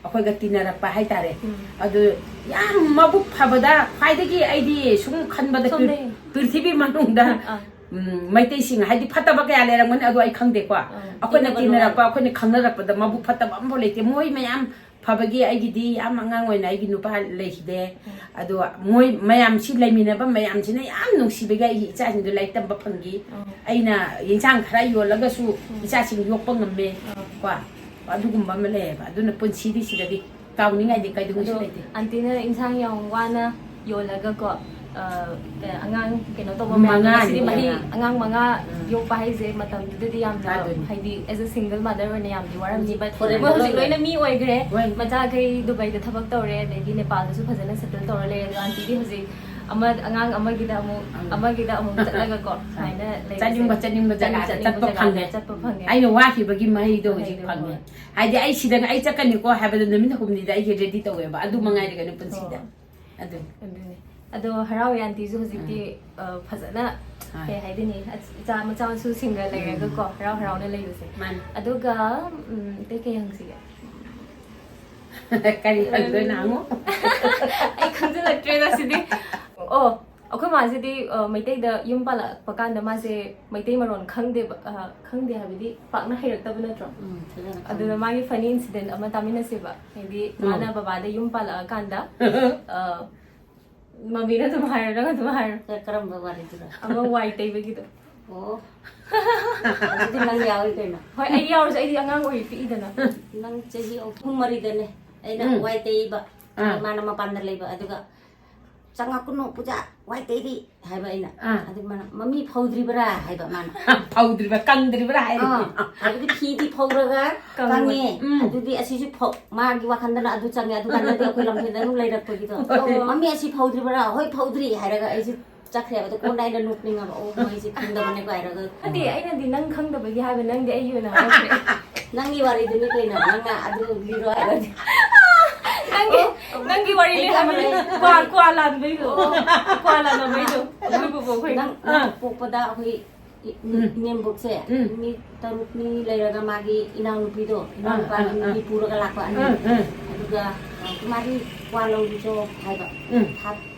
ꯑꯩꯈꯣꯏꯒ ꯇꯤꯟꯅꯔꯛꯄ ꯍꯥꯏꯇꯥꯔꯦ꯫ ꯎꯝ꯫ ꯑꯗꯨ ꯌꯥꯝ ꯃꯕꯨꯛ ꯐꯕꯗ ꯈ꯭ꯋꯥꯏꯗꯒꯤ ꯑꯩꯗꯤ ꯁꯨꯝ ꯈꯟꯕꯗ ꯄ꯭ꯔꯤ-, ꯁꯣꯝꯗꯩ꯫ ꯄ꯭ꯔꯤꯊꯤꯕꯤ ꯃꯅꯨꯡꯗ, ꯑꯥ꯫ ꯎꯝ, ꯃꯩꯇꯩꯁꯤꯡ ꯍꯥꯏꯗꯤ ꯐꯠꯇꯕ ꯀꯌꯥ ꯂꯩꯔꯝꯒꯅꯤ, ꯑꯗꯨ ꯑꯩ ꯈꯪꯗꯦꯀꯣ꯫ ꯑꯥ, ꯑꯩꯈꯣꯏꯅ ꯇꯤꯟꯅꯕ ꯇꯤꯟꯅꯔꯛꯄ, ꯅꯨꯡꯉꯥꯏꯕ꯫ ꯑꯩꯈꯣꯏꯅ ꯈꯪꯅꯔꯛꯄꯗ ꯃꯕꯨꯛ ꯐꯠꯇꯕ ꯑꯝꯐꯥꯎ ꯂꯩꯇꯦ꯫ ꯃꯣꯏ ꯃꯌꯥꯝ ꯐꯕꯒꯤ ꯑꯩꯒꯤꯗꯤ ꯌꯥꯝ ꯑꯉꯥꯡ ꯑꯣꯏꯅ ꯑꯩꯒꯤ ꯅꯨꯄꯥ ꯂꯩꯈꯤꯗꯦ꯫ ꯎꯝ꯫ ꯑꯗꯣ ꯃꯣꯏ ꯃꯌꯥꯝꯁꯤ ꯂꯩꯃꯤꯟꯅꯕ ꯃꯌꯥꯝꯁꯤꯅ ꯌꯥꯝ ꯅꯨꯡꯁꯤꯕꯒꯤ ꯑꯩꯒꯤ ꯏꯆꯥꯁꯤꯡꯗꯣ ꯂꯥꯏꯔꯤꯛ ꯇꯝꯕ ꯐꯪꯈꯤ꯫ ꯎꯝ꯫ ꯑꯩꯅ ꯌꯦꯟꯁꯥꯡ ꯈꯔ ꯌꯣꯜꯂꯒꯁꯨ ꯎꯝ꯫ ꯏꯆꯥꯁꯤꯡ ꯌꯣꯛꯄ ꯉꯝꯃꯦ꯫ ꯎꯝ꯫ ꯀꯣ, ꯑꯗꯨꯒꯨꯝꯕ ꯑꯃ ꯂꯩꯌꯦꯕ꯫ ꯑꯗꯨꯅ ꯄꯨꯟꯁꯤꯗꯤ ꯁꯤꯗꯗꯤ ꯀꯥꯎꯅꯤꯡꯉꯥꯏꯗꯤ ꯀꯩꯗꯧꯉꯩꯁꯨ ꯑꯗꯣ ꯂꯩꯇꯦ꯫ ꯑꯟꯇꯤꯅ ꯏꯟꯁꯥꯡ ꯌꯥꯝ ꯋꯥꯅ ꯌꯣꯜꯂꯒ ꯀꯣ, ꯑ, ꯑꯉꯥꯡ ꯀꯩꯅꯣ ꯇꯧꯕ ꯃꯌꯥꯝꯗꯣ ꯃꯉꯥꯅꯤ, ꯉꯁꯤꯗꯤ ꯃꯍꯩ, ꯃꯉꯥ꯫ ꯑꯉꯥꯡ ꯃꯉꯥ ꯎꯝ꯫ ꯌꯣꯛꯄ ꯍꯥꯏꯁꯦ ꯃꯇꯝꯗꯨꯗꯗꯤ ꯌꯥꯝꯅ, ꯑꯗꯨꯅꯤ꯫ ꯍꯥꯏꯗꯤ, as a single mother ꯑꯣꯏꯅ ꯌꯥꯝꯗꯤ ꯋꯥꯔꯝꯅꯤ, but ꯍꯣꯏ, ꯃꯣꯏ ꯍꯧꯖꯤꯛ ꯍꯣꯏ꯫ ꯂꯣꯏꯅ ꯃꯤ ꯑꯣꯏꯈ꯭ꯔꯦ꯫ ꯍꯣꯏ꯫ ꯃꯆꯥꯈꯩ ꯗꯨꯕꯥꯏꯗ ꯊꯕꯛ ꯇꯧꯔꯦ, ꯑꯗꯒꯤ ꯅꯦꯄꯥꯜꯗꯁꯨ ꯐꯖꯅ settle ꯇꯧꯔ ꯂꯩꯔꯦ꯫ ꯑꯗꯣ ꯑꯟꯇꯤꯗꯤ ꯍꯧꯖꯤꯛ ꯑꯃ, ꯑꯉꯥꯡ ꯑꯃꯒꯤꯗ ꯑꯃꯨꯛ, ꯎꯝ꯫ ꯑꯃꯒꯤꯗ ꯑꯃꯨꯛ ꯆꯠꯂꯒ ꯀꯣ, ꯎꯝ꯫ ꯁꯨꯃꯥꯏꯅ ꯂꯩꯕꯁꯦ꯫ ꯆꯠꯅꯤꯡꯕ, ꯆꯠꯅꯤꯡꯕ ꯆꯠꯅꯤꯡ-, ꯖꯒꯥꯗ ꯆꯠꯅꯤꯡꯕ ꯆꯠꯄ ꯖꯒꯥꯗ ꯐꯪꯉꯦ꯫ ꯆꯠꯄ ꯐꯪꯉꯦ꯫ ꯑꯩꯅ ꯋꯥꯈꯤꯕꯒꯤ ꯃꯍꯩꯗꯣ ꯍꯧꯖꯤꯛ ꯃꯍꯩꯗꯣ, ꯐꯪꯉꯦ꯫ ꯍꯣꯏ꯫ ꯍꯥꯏꯗꯤ ꯑꯩ ꯁꯤꯗ ꯑꯩ ꯆꯠꯀꯅꯤꯀꯣ ꯍꯥꯏꯕꯗ ꯅꯨꯃꯤꯠ ꯍꯨꯝꯅꯤꯗ ꯑꯩꯒꯤ ready ꯇꯧꯋꯦꯕ꯫ ꯑꯗꯨ ꯃꯉꯥꯏꯔꯦ ꯀꯩꯅꯣ ꯄꯨꯟꯁꯤꯗ꯫ ꯍꯣꯏ꯫ ꯑꯗꯨ꯫ ꯑꯗꯨꯅꯤ꯫ ꯑꯗꯣ ꯍꯔꯥꯎꯋꯦ ꯑꯟꯇꯤꯁꯨ ꯍꯧꯖꯤꯛꯇꯤ, ꯎꯝ꯫ ꯑ, ꯐꯖꯅ, ꯍꯣꯏ꯫ ꯀꯩ ꯍꯥꯏꯗꯣꯏꯅꯤ, ꯑꯆ-, ꯏꯆꯥ ꯃꯆꯥ ꯃꯁꯨꯁꯤꯡꯒ ꯎꯝ꯫ ꯂꯩꯔꯒꯀꯣ, ꯍꯔꯥꯎ ꯍꯔꯥꯎꯅ ꯂꯩꯕꯁꯦ꯫ ꯃꯥꯅꯤ꯫ ꯑꯗꯨꯒ, ꯎꯝ, ꯑꯇꯩ ꯀꯩ ꯍꯪꯁꯤꯒꯦ? ꯀꯔꯤ ꯍꯪꯗꯣꯏꯅꯣ ꯍꯪꯉꯣ꯫ ꯑꯩ ꯈꯪꯖꯤꯜꯂꯛꯇ꯭ꯔꯦꯗ ꯁꯤꯗꯤ꯫ ꯑꯣ, ꯑꯩꯈꯣꯏ ꯃꯥꯁꯤꯗꯤ ꯑ, ꯃꯩꯇꯩꯗ ꯌꯨꯝ ꯄꯥꯜꯂꯛꯄ ꯀꯥꯟꯗ ꯃꯥꯁꯦ ꯃꯩꯇꯩ ꯃꯔꯣꯟ ꯈꯪꯗꯦꯕ, ꯑ, ꯈꯪꯗꯦ ꯍꯥꯏꯕꯗꯤ ꯄꯥꯛꯅ ꯍꯩꯔꯛꯇꯕ ꯅꯠꯇ꯭ꯔꯣ? ꯎꯝ, ꯐꯖꯅ ꯈꯪꯉꯦ꯫ ꯑꯗꯨꯅ ꯃꯥꯒꯤ funny incident ꯑꯃ ꯇꯥꯃꯤꯟꯅꯁꯦꯕ, ꯍꯥꯏꯗꯤ ꯎꯝ꯫ ꯃꯥꯅ ꯕꯕꯥꯗ ꯌꯨꯝ ꯄꯥꯜꯂꯛꯑꯀꯥꯟꯗ ꯑ, ꯃꯃꯤꯅ ꯑꯗꯨꯝ ꯍꯥꯏꯔꯣ, ꯅꯪ ꯑꯗꯨꯝ ꯍꯥꯏꯔꯣ꯫ ꯀ-, ꯀꯔꯝꯕ ꯋꯥꯔꯤꯗꯨꯅꯣ? ꯑꯃ ꯋꯥꯏ ꯇꯩꯕꯒꯤꯗꯣ꯫ ꯑꯣ꯫ ꯑꯗꯨꯗꯤ ꯅꯪ ꯌꯥꯎꯔꯤ ꯀꯩꯅꯣ? ꯍꯣꯏ, ꯑꯩ ꯌꯥꯎꯔꯁꯨ, ꯑꯩꯗꯤ ꯑꯉꯥꯡ ꯑꯣꯏꯔꯤ, ꯄꯤꯛꯏꯗꯅ꯫ ꯅꯪ ꯆꯍꯤ ꯑꯍꯨꯝ ꯃꯔꯤꯗꯅꯦ ꯑꯩꯅ ꯎꯝ꯫ ꯋꯥꯏ ꯇꯩꯕ꯫ ꯑꯥ꯫ ꯃꯥꯅ ꯃꯄꯥꯟꯗ ꯂꯩꯕ, ꯑꯗꯨꯒ "ꯆꯪꯉꯛꯀꯅꯨ ꯄꯨꯖꯥ, ꯋꯥꯏ ꯇꯩꯔꯤ" ꯍꯥꯏꯕ ꯑꯩꯅ꯫ ꯑꯥ꯫ ꯑꯗꯨ ꯃꯥꯅ "ꯃꯃꯤ ꯐꯧꯗ꯭ꯔꯤꯕ꯭ꯔꯥ?" ꯍꯥꯏꯕ ꯃꯥꯅ꯫ ꯐꯧꯗ꯭ꯔꯤꯕ꯭ꯔꯥ, ꯀꯪꯗ꯭ꯔꯤꯕ꯭ꯔꯥ ꯍꯥꯏꯔꯤ꯫ ꯑꯥ, ꯍꯥꯏꯕꯗꯤ ꯐꯤꯗꯤ ꯐꯧꯔꯒ ꯀꯪꯉꯦ꯫ ꯀꯪꯉꯦ꯫ ꯎꯝ꯫ ꯑꯗꯨꯗꯤ ꯑꯁꯤꯁꯨ ꯐꯧ-, ꯃꯥꯒꯤ ꯋꯥꯈꯟꯗꯅ ꯑꯗꯨ ꯆꯪꯉꯦ, ꯑꯗꯨ ꯀꯥꯟꯗꯗꯤ ꯑꯩꯈꯣꯏ ꯂꯝꯐꯦꯜꯗ ꯑꯗꯨꯝ ꯂꯩꯔꯛꯄꯒꯤꯗꯣ꯫ ꯍꯣꯏ꯫ "ꯃꯃꯤ ꯑꯁꯤ ꯐꯧꯗ꯭ꯔꯤꯕ꯭ꯔꯥ?" "ꯍꯣꯏ, ꯐꯧꯗ꯭ꯔꯤ" ꯍꯥꯏꯔꯒ ꯑꯩꯁꯦ ꯆꯠꯈ꯭ꯔꯦꯕ꯫ ꯑꯗꯣ ꯀꯣꯟꯅ ꯑꯩꯅ ꯅꯣꯛꯅꯤꯡꯉꯕ, "ꯑꯣ, ꯃꯣꯏꯁꯦ ꯈꯪꯗꯕꯅꯦꯀꯣ" ꯍꯥꯏꯔꯒ꯫ ꯅꯠꯇꯦ, ꯑꯩꯅꯗꯤ ꯅꯪ ꯈꯪꯗꯕꯒꯤ ꯍꯥꯏꯕ, ꯅꯪꯗꯤ ꯑꯩꯒꯤ ꯑꯣꯏꯅ ꯍꯥꯏꯔꯛꯈ꯭ꯔꯦ꯫ ꯅꯪꯒꯤ ꯋꯥꯔꯤꯗꯨꯅꯤ ꯀꯩꯅꯣ, ꯅꯪꯅ ꯑꯗꯨ ꯂꯤꯔꯣ ꯍꯥꯏꯔꯗꯤ꯫ ꯅꯪꯒꯤ, ꯑꯣ, ꯅꯪꯒꯤ ꯋꯥꯔꯤ ꯂꯩ ꯑꯩ ꯍꯥꯏꯕꯅꯦ꯫ ꯑꯃ ꯂꯩ꯫ ꯀ꯭ꯋꯥ, ꯀ꯭ꯋꯥ ꯂꯥꯟꯕꯩꯗꯣ꯫ ꯑꯣ꯫ ꯀ꯭ꯋꯥ ꯂꯥꯟꯅꯕꯩꯗꯣ꯫ ꯑꯩꯈꯣꯏ ꯕꯣꯕꯣꯛ ꯈꯣꯏꯅ꯫ ꯅꯪ, ꯅꯪ ꯑꯥ꯫ ꯄꯣꯛꯄꯗ ꯑꯩꯈꯣꯏ ꯏ-, ꯎꯝ꯫ ꯏꯅꯦꯝꯕꯣꯛꯁꯦ ꯎꯝ꯫ ꯃꯤ ꯇꯔꯨꯛꯅꯤ ꯂꯩꯔꯒ ꯃꯥꯒꯤ ꯏꯅꯥꯎꯅꯨꯄꯤꯗꯣ, ꯑꯥ, ꯏꯅꯥꯎꯅꯨꯄꯥꯒꯤ ꯑꯥ, ꯑꯥ꯫ ꯅꯨꯄꯤ ꯄꯨꯔꯒ ꯂꯥꯛꯄ ꯑꯅꯤ꯫ ꯎꯝ, ꯎꯝ꯫ ꯑꯗꯨꯒ, ꯑ, ꯃꯥꯗꯤ ꯀ꯭ꯋꯥ ꯂꯧꯔꯨꯆꯣ ꯍꯥꯏꯕ꯫ ꯎꯝ꯫ ꯊꯥ,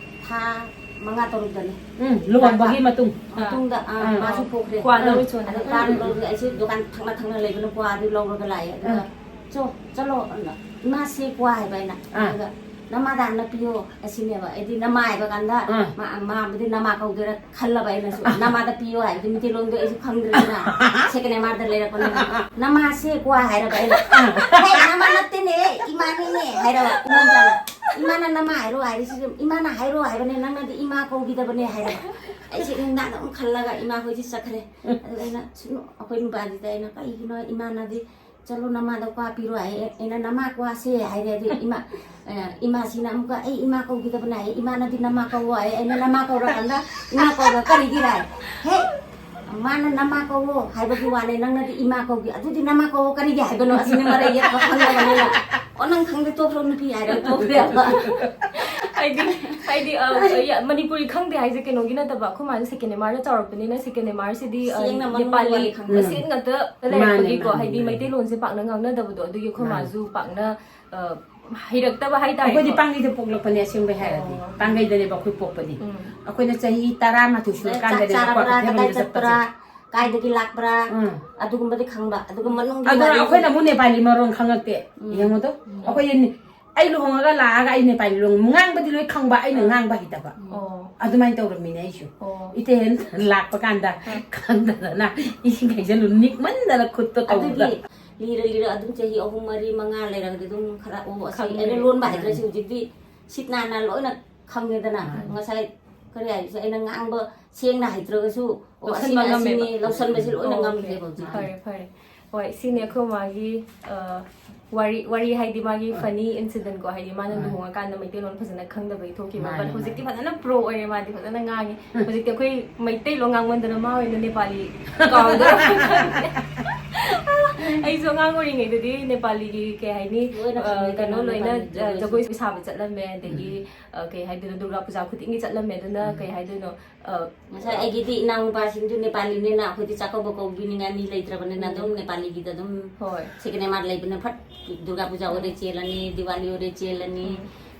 ꯊꯥ ꯃꯉꯥ ꯇꯔꯨꯛꯇꯅꯤ꯫ ꯎꯝ, ꯂꯨꯍꯣꯡꯕꯒꯤ ꯃꯇꯨꯡ꯫ ꯃꯇꯨꯡꯗ, ꯑ, ꯑꯥ꯫ ꯃꯥꯁꯨ ꯄꯣꯛꯈ꯭ꯔꯦ꯫ ꯀ꯭ꯋꯥ ꯂꯧꯔꯨꯆꯣꯅ꯫ ꯑꯗ ꯀ꯭ꯋꯥ ꯎꯝ, ꯎꯝ, ꯎꯝ꯫ ꯂꯧꯔꯒ ꯑꯩꯁꯦ ꯗꯨꯀꯥꯟ ꯊꯪꯅ ꯊꯪꯅ ꯂꯩꯕꯅ ꯀ꯭ꯋꯥ ꯑꯗꯨ ꯂꯧꯔꯒ ꯂꯥꯛꯑꯦ꯫ ꯑꯗꯨꯒ ꯑꯥ꯫ "ꯆꯣ, ꯆꯠꯂꯣ, ꯏꯃꯥꯁꯦ ꯀ꯭ꯋꯥ" ꯍꯥꯏꯕ ꯑꯩꯅ꯫ ꯑꯥ꯫ ꯑꯗꯨꯒ "ꯅꯃꯥꯗ ꯍꯥꯟꯅ ꯄꯤꯌꯣ" ꯑꯁꯤꯅꯦꯕ꯫ ꯑꯩꯗꯤ ꯅꯃꯥ ꯍꯥꯏꯕ ꯀꯥꯟꯗ ꯑꯥ꯫ ꯃꯥ-, ꯃꯥꯕꯨꯗꯤ ꯅꯃꯥ ꯀꯧꯗꯣꯏꯔꯥ ꯈꯜꯂꯕ ꯑꯩꯅꯁꯨ꯫ ꯅꯃꯥꯗ ꯄꯤꯌꯣ ꯍꯥꯏꯕꯗꯤ ꯃꯤꯇꯩꯂꯣꯟꯗꯣ ꯑꯩꯁꯨ ꯈꯪꯗ꯭ꯔꯦꯗꯅ꯫ Second M R ꯗ ꯂꯩꯔꯛꯄꯅꯤꯅ꯫ "ꯅꯃꯥꯁꯦ ꯀ꯭ꯋꯥ" ꯍꯥꯏꯔꯕ ꯑꯩꯅ꯫ "ꯍꯦ, ꯅꯃꯥ ꯅꯠꯇꯦꯅꯦ, ꯏꯃꯥꯅꯤꯅꯦ" ꯍꯥꯏꯔꯕ ꯏꯃꯥꯅ꯫ "ꯏꯃꯥꯅ ꯅꯃꯥ ꯍꯥꯏꯔꯣ ꯍꯥꯏꯔꯤꯁꯤꯗꯤ, ꯏꯃꯥꯅ ꯍꯥꯏꯔꯣ ꯍꯥꯏꯕꯅꯦ, ꯅꯪꯅꯗꯤ ꯏꯃꯥ ꯀꯧꯈꯤꯗꯕꯅꯦ" ꯍꯥꯏꯔꯕ꯫ ꯑꯩꯁꯦ ꯅꯨꯡꯗꯥꯡꯗ ꯑꯗꯨꯝ ꯈꯜꯂꯒ ꯏꯃꯥ ꯍꯣꯏꯗꯤ ꯆꯠꯈ꯭ꯔꯦ꯫ ꯑꯗꯨꯒ ꯑꯩꯅ ꯁꯨꯝ ꯑꯩꯈꯣꯏ ꯅꯨꯄꯥꯁꯤꯗ ꯑꯩꯅ, "ꯀꯩꯒꯤꯅꯣ ꯏꯃꯥꯅꯗꯤ ꯆꯠꯂꯣ, ꯅꯃꯥꯗ ꯀ꯭ꯋꯥ ꯄꯤꯔꯣ" ꯍꯥꯏ꯫ ꯑꯩꯅ "ꯅꯃꯥ ꯀ꯭ꯋꯥꯁꯦ" ꯍꯥꯏꯔꯦ꯫ ꯑꯗꯨ ꯏꯃꯥ, ꯑ, ꯏꯃꯥꯁꯤꯅ ꯑꯃꯨꯛꯀ "ꯑꯩ ꯏꯃꯥ ꯀꯧꯈꯤꯗꯕꯅꯦ" ꯍꯥꯏ꯫ "ꯏꯃꯥꯅꯗꯤ ꯅꯃꯥ ꯀꯧꯋꯣ" ꯍꯥꯏ꯫ ꯑꯩꯅ "ꯅꯃꯥ ꯀꯧꯔꯀꯥꯟꯗ ꯏꯃꯥ ꯀꯧꯕ ꯀꯔꯤꯒꯤꯔ?" ꯍꯥꯏ꯫ "ꯍꯦ, ꯃꯥꯅ ꯅꯃꯥ ꯀꯧꯋꯣ ꯍꯥꯏꯕꯒꯤ ꯋꯥꯅꯦ, ꯅꯪꯅꯗꯤ ꯏꯃꯥ ꯀꯧꯈꯤ, ꯑꯗꯨꯗꯤ ꯅꯃꯥ ꯀꯧꯋꯣ ꯀꯔꯤꯒꯤ ꯍꯥꯏꯕꯅꯣ?" ꯑꯁꯤꯅ ꯃꯔꯩ ꯌꯦꯠꯄ ꯈꯪꯗꯕꯅꯤꯅ꯫ "ꯑꯣ, ꯅꯪ ꯈꯪꯗꯦ, ꯇꯣꯛꯈ꯭ꯔꯣ ꯅꯨꯄꯤ" ꯍꯥꯏꯔꯒ ꯇꯣꯛꯈ꯭ꯔꯦꯕ꯫ ꯍꯥꯏꯗꯤ, ꯍꯥꯏꯗꯤ, ꯑ, ꯌꯥ-, ꯃꯅꯤꯄꯨꯔꯤ ꯈꯪꯗꯦ ꯍꯥꯏꯁꯦ ꯀꯩꯅꯣꯒꯤ ꯅꯠꯇꯕ, ꯑꯩꯈꯣꯏ ꯃꯥꯁꯦ Second M R ꯗ ꯆꯥꯎꯔꯛꯄꯅꯤꯅ, Second M R ꯁꯤꯗꯤ, ꯑ, ꯁꯦꯡꯅ ꯃꯅꯨꯡꯒꯤ ꯅꯦꯄꯥꯂꯤ ꯋꯥꯔꯤ ꯈꯪꯗꯦ꯫ ꯃꯁꯦꯟ ꯉꯥꯛꯇ ꯃꯥꯅꯦ, ꯂꯩꯔꯛꯄꯒꯤꯀꯣ, ꯃꯥꯅꯦ, ꯍꯥꯏꯗꯤ ꯃꯥꯅꯦ꯫ ꯃꯩꯇꯩꯂꯣꯟꯁꯦ ꯄꯥꯛꯅ ꯉꯥꯡꯅꯗꯕꯗꯣ, ꯑꯗꯨꯒꯤ ꯑꯩꯈꯣꯏ ꯃꯥꯅꯦ꯫ ꯃꯥꯁꯨ ꯄꯥꯛꯅ, ꯑ, ꯍꯩꯔꯛꯇꯕ ꯍꯥꯏꯇꯥꯔꯦ꯫ ꯑꯩꯈꯣꯏꯗꯤ ꯄꯥꯡꯒꯩꯗ ꯄꯣꯛꯂꯛꯄꯅꯦ, ꯑꯁꯦꯡꯕꯩ ꯍꯥꯏꯔꯗꯤ꯫ ꯑꯣ꯫ ꯄꯥꯡꯒꯩꯗꯅꯦꯕ ꯑꯩꯈꯣꯏ ꯄꯣꯛꯄꯗꯤ꯫ ꯎꯝ꯫ ꯑꯩꯈꯣꯏꯅ ꯆꯍꯤ ꯇꯔꯥꯃꯥꯊꯣꯏ ꯆꯥꯛ ꯁꯨꯔꯀꯥꯟꯗꯅꯦꯕ ꯆꯥꯔꯕ꯭ꯔꯥ, ꯀꯗꯥꯏ ꯀ꯭ꯋꯥꯀꯩꯊꯦꯜꯔꯣꯝꯗ ꯆꯠꯄ꯭ꯔꯥ, ꯆꯠꯄꯁꯦ꯫ ꯀꯥꯏꯗꯒꯤ ꯂꯥꯛꯄ꯭ꯔꯥ, ꯎꯝ꯫ ꯑꯗꯨꯒꯨꯝꯕꯗꯤ ꯈꯪꯕ, ꯑꯗꯨꯒ ꯃꯅꯨꯡꯒꯤ ꯑꯗꯨꯅ ꯋꯥꯔꯤꯁꯦ ꯑꯩꯈꯣꯏꯅ ꯑꯃꯨꯛ ꯅꯦꯄꯥꯂꯤ ꯃꯔꯣꯟ ꯈꯪꯉꯛꯇꯦ꯫ ꯎꯝ꯫ ꯌꯦꯡꯉꯨꯗꯣ꯫ ꯑꯩꯈꯣꯏ, ꯑꯩ ꯂꯨꯍꯣꯡꯉꯒ ꯂꯥꯛꯑꯒ ꯑꯩ ꯅꯦꯄꯥꯂꯤ ꯂꯣꯟ ꯉꯥꯡꯕꯗꯤ ꯂꯣꯏ ꯈꯪꯕ, ꯑꯩꯅ ꯉꯥꯡꯕ ꯍꯩꯇꯕ꯫ ꯑꯣ꯫ ꯑꯗꯨꯃꯥꯏꯅ ꯇꯧꯔꯝꯃꯤꯅꯦ ꯑꯩꯁꯨ꯫ ꯑꯣ꯫ ꯏꯇꯩ ꯍꯦꯟ ꯂꯥꯛꯄ ꯀꯥꯟꯗ ꯈꯪꯗꯗꯅ ꯏꯁꯤꯡ ꯍꯩꯖꯜꯂꯨ, ꯅꯤꯛꯃꯟꯗꯅ ꯈꯨꯠꯇꯣ ꯇꯧꯕꯗ꯫ ꯑꯗꯨꯒꯤ ꯂꯤꯔ ꯂꯤꯔ ꯑꯗꯨꯝ ꯆꯍꯤ ꯑꯍꯨꯝ, ꯃꯔꯤ, ꯃꯉꯥ ꯂꯩꯔꯒꯗꯤ ꯑꯗꯨꯝ ꯈꯔ, ꯑꯣ, ꯑꯁꯤ ꯈꯪꯉꯦ꯫ ꯑꯩꯅ ꯂꯣꯟꯕ ꯍꯩꯇ꯭ꯔꯁꯨ ꯍꯧꯖꯤꯛꯇꯤ ꯁꯤꯠ ꯅꯥꯟꯅ ꯂꯣꯏꯅ ꯈꯪꯉꯦꯗꯅ꯫ ꯉꯁꯥꯏ ꯀꯔꯤ ꯍꯥꯏꯁꯦ, ꯑꯩꯅ ꯉꯥꯡꯕ ꯁꯦꯡꯅ ꯍꯩꯇ꯭ꯔꯒꯁꯨ, ꯑꯣ, ꯑꯁꯤꯅꯤ, ꯂꯧꯁꯟꯕ ꯉꯝꯃꯦꯕ꯫ ꯑꯁꯤꯅꯤ, ꯂꯧꯁꯟꯕꯁꯤ ꯂꯣꯏꯅ ꯑꯣ, ꯉꯝꯈ꯭ꯔꯦꯕ ꯍꯧꯖꯤꯛ꯫ ꯐꯔꯦ, ꯐꯔꯦ꯫ ꯍꯣꯏ, ꯁꯤꯅꯤ ꯑꯩꯈꯣꯏ ꯃꯥꯒꯤ, ꯑ, ꯋꯥꯔꯤ, ꯋꯥꯔꯤ ꯍꯥꯏꯗꯤ ꯃꯥꯒꯤ funny incident ꯀꯣ, ꯍꯥꯏꯗꯤ ꯃꯥꯅ ꯂꯨꯍꯣꯡꯉꯀꯥꯟꯗ ꯃꯩꯇꯩꯂꯣꯟ ꯐꯖꯅ ꯈꯪꯗꯕꯒꯤ ꯊꯣꯛꯈꯤꯕ꯫ ꯃꯥꯅꯦ, But ꯃꯥꯅꯦ꯫ ꯍꯧꯖꯤꯛꯇꯤ ꯐꯖꯅ pro ꯑꯣꯏꯔꯦ, ꯃꯥꯗꯤ ꯐꯖꯅ ꯉꯥꯡꯉꯤ꯫ ꯍꯧꯖꯤꯛꯇꯤ ꯑꯩꯈꯣꯏ ꯃꯩꯇꯩꯂꯣꯟ ꯉꯥꯡꯃꯟꯗꯅ ꯃꯥ ꯑꯣꯏꯅ ꯅꯦꯄꯥꯂꯤ ꯀꯥꯎꯗꯣꯔꯦ꯫ ꯑꯩꯁꯨ ꯑꯉꯥꯡ ꯑꯣꯏꯔꯤꯉꯩꯗꯗꯤ ꯅꯦꯄꯥꯂꯤꯒꯤ ꯀꯩ ꯍꯥꯏꯅꯤ, ꯂꯣꯏꯅ ꯑ, ꯈꯪꯉꯦ, ꯀꯩꯅꯣ ꯅꯦꯄꯥꯂꯤ ꯂꯣꯏꯅ, ꯖꯒꯣꯏꯁꯨ꯫ ꯑ, ꯖꯒꯣꯏ ꯁꯥꯕ ꯆꯠꯂꯝꯃꯦ, ꯑꯗꯒꯤ, ꯑ, ꯀꯩ ꯍꯥꯏꯗꯣꯏꯅꯣ, ꯗꯨꯔꯒꯥ ꯄꯨꯖꯥ ꯈꯨꯗꯤꯡꯒꯤ ꯆꯠꯂꯝꯃꯦ꯫ ꯑꯗꯨꯅ ꯀꯩ ꯍꯥꯏꯗꯣꯏꯅꯣ, ꯑ, ꯉꯁꯥꯏ ꯑꯩꯒꯤꯗꯤ ꯏꯅꯥꯎꯅꯨꯄꯥꯁꯤꯡꯁꯨ ꯅꯦꯄꯥꯂꯤꯅꯤꯅ ꯑꯩꯈꯣꯏꯗꯤ ꯆꯥꯛꯀꯧꯕ ꯀꯧꯕꯤꯅꯤꯡꯉꯥꯏ ꯃꯤ ꯂꯩꯇ꯭ꯔꯕꯅꯤꯅ ꯑꯗꯨꯝ ꯅꯦꯄꯥꯂꯤꯒꯤꯗ ꯑꯗꯨꯝ ꯍꯣꯏ꯫ ꯁꯦꯀꯦꯟ ꯑꯦꯝ ꯑꯥꯔ ꯂꯩꯕꯅ ꯐꯠ ꯗꯨꯔꯒꯥ ꯄꯨꯖꯥ ꯑꯣꯏꯔꯦ ꯆꯦꯜꯂꯅꯤ, ꯗꯤꯋꯥꯂꯤ ꯑꯣꯏꯔꯦ ꯆꯦꯜꯂꯅꯤ,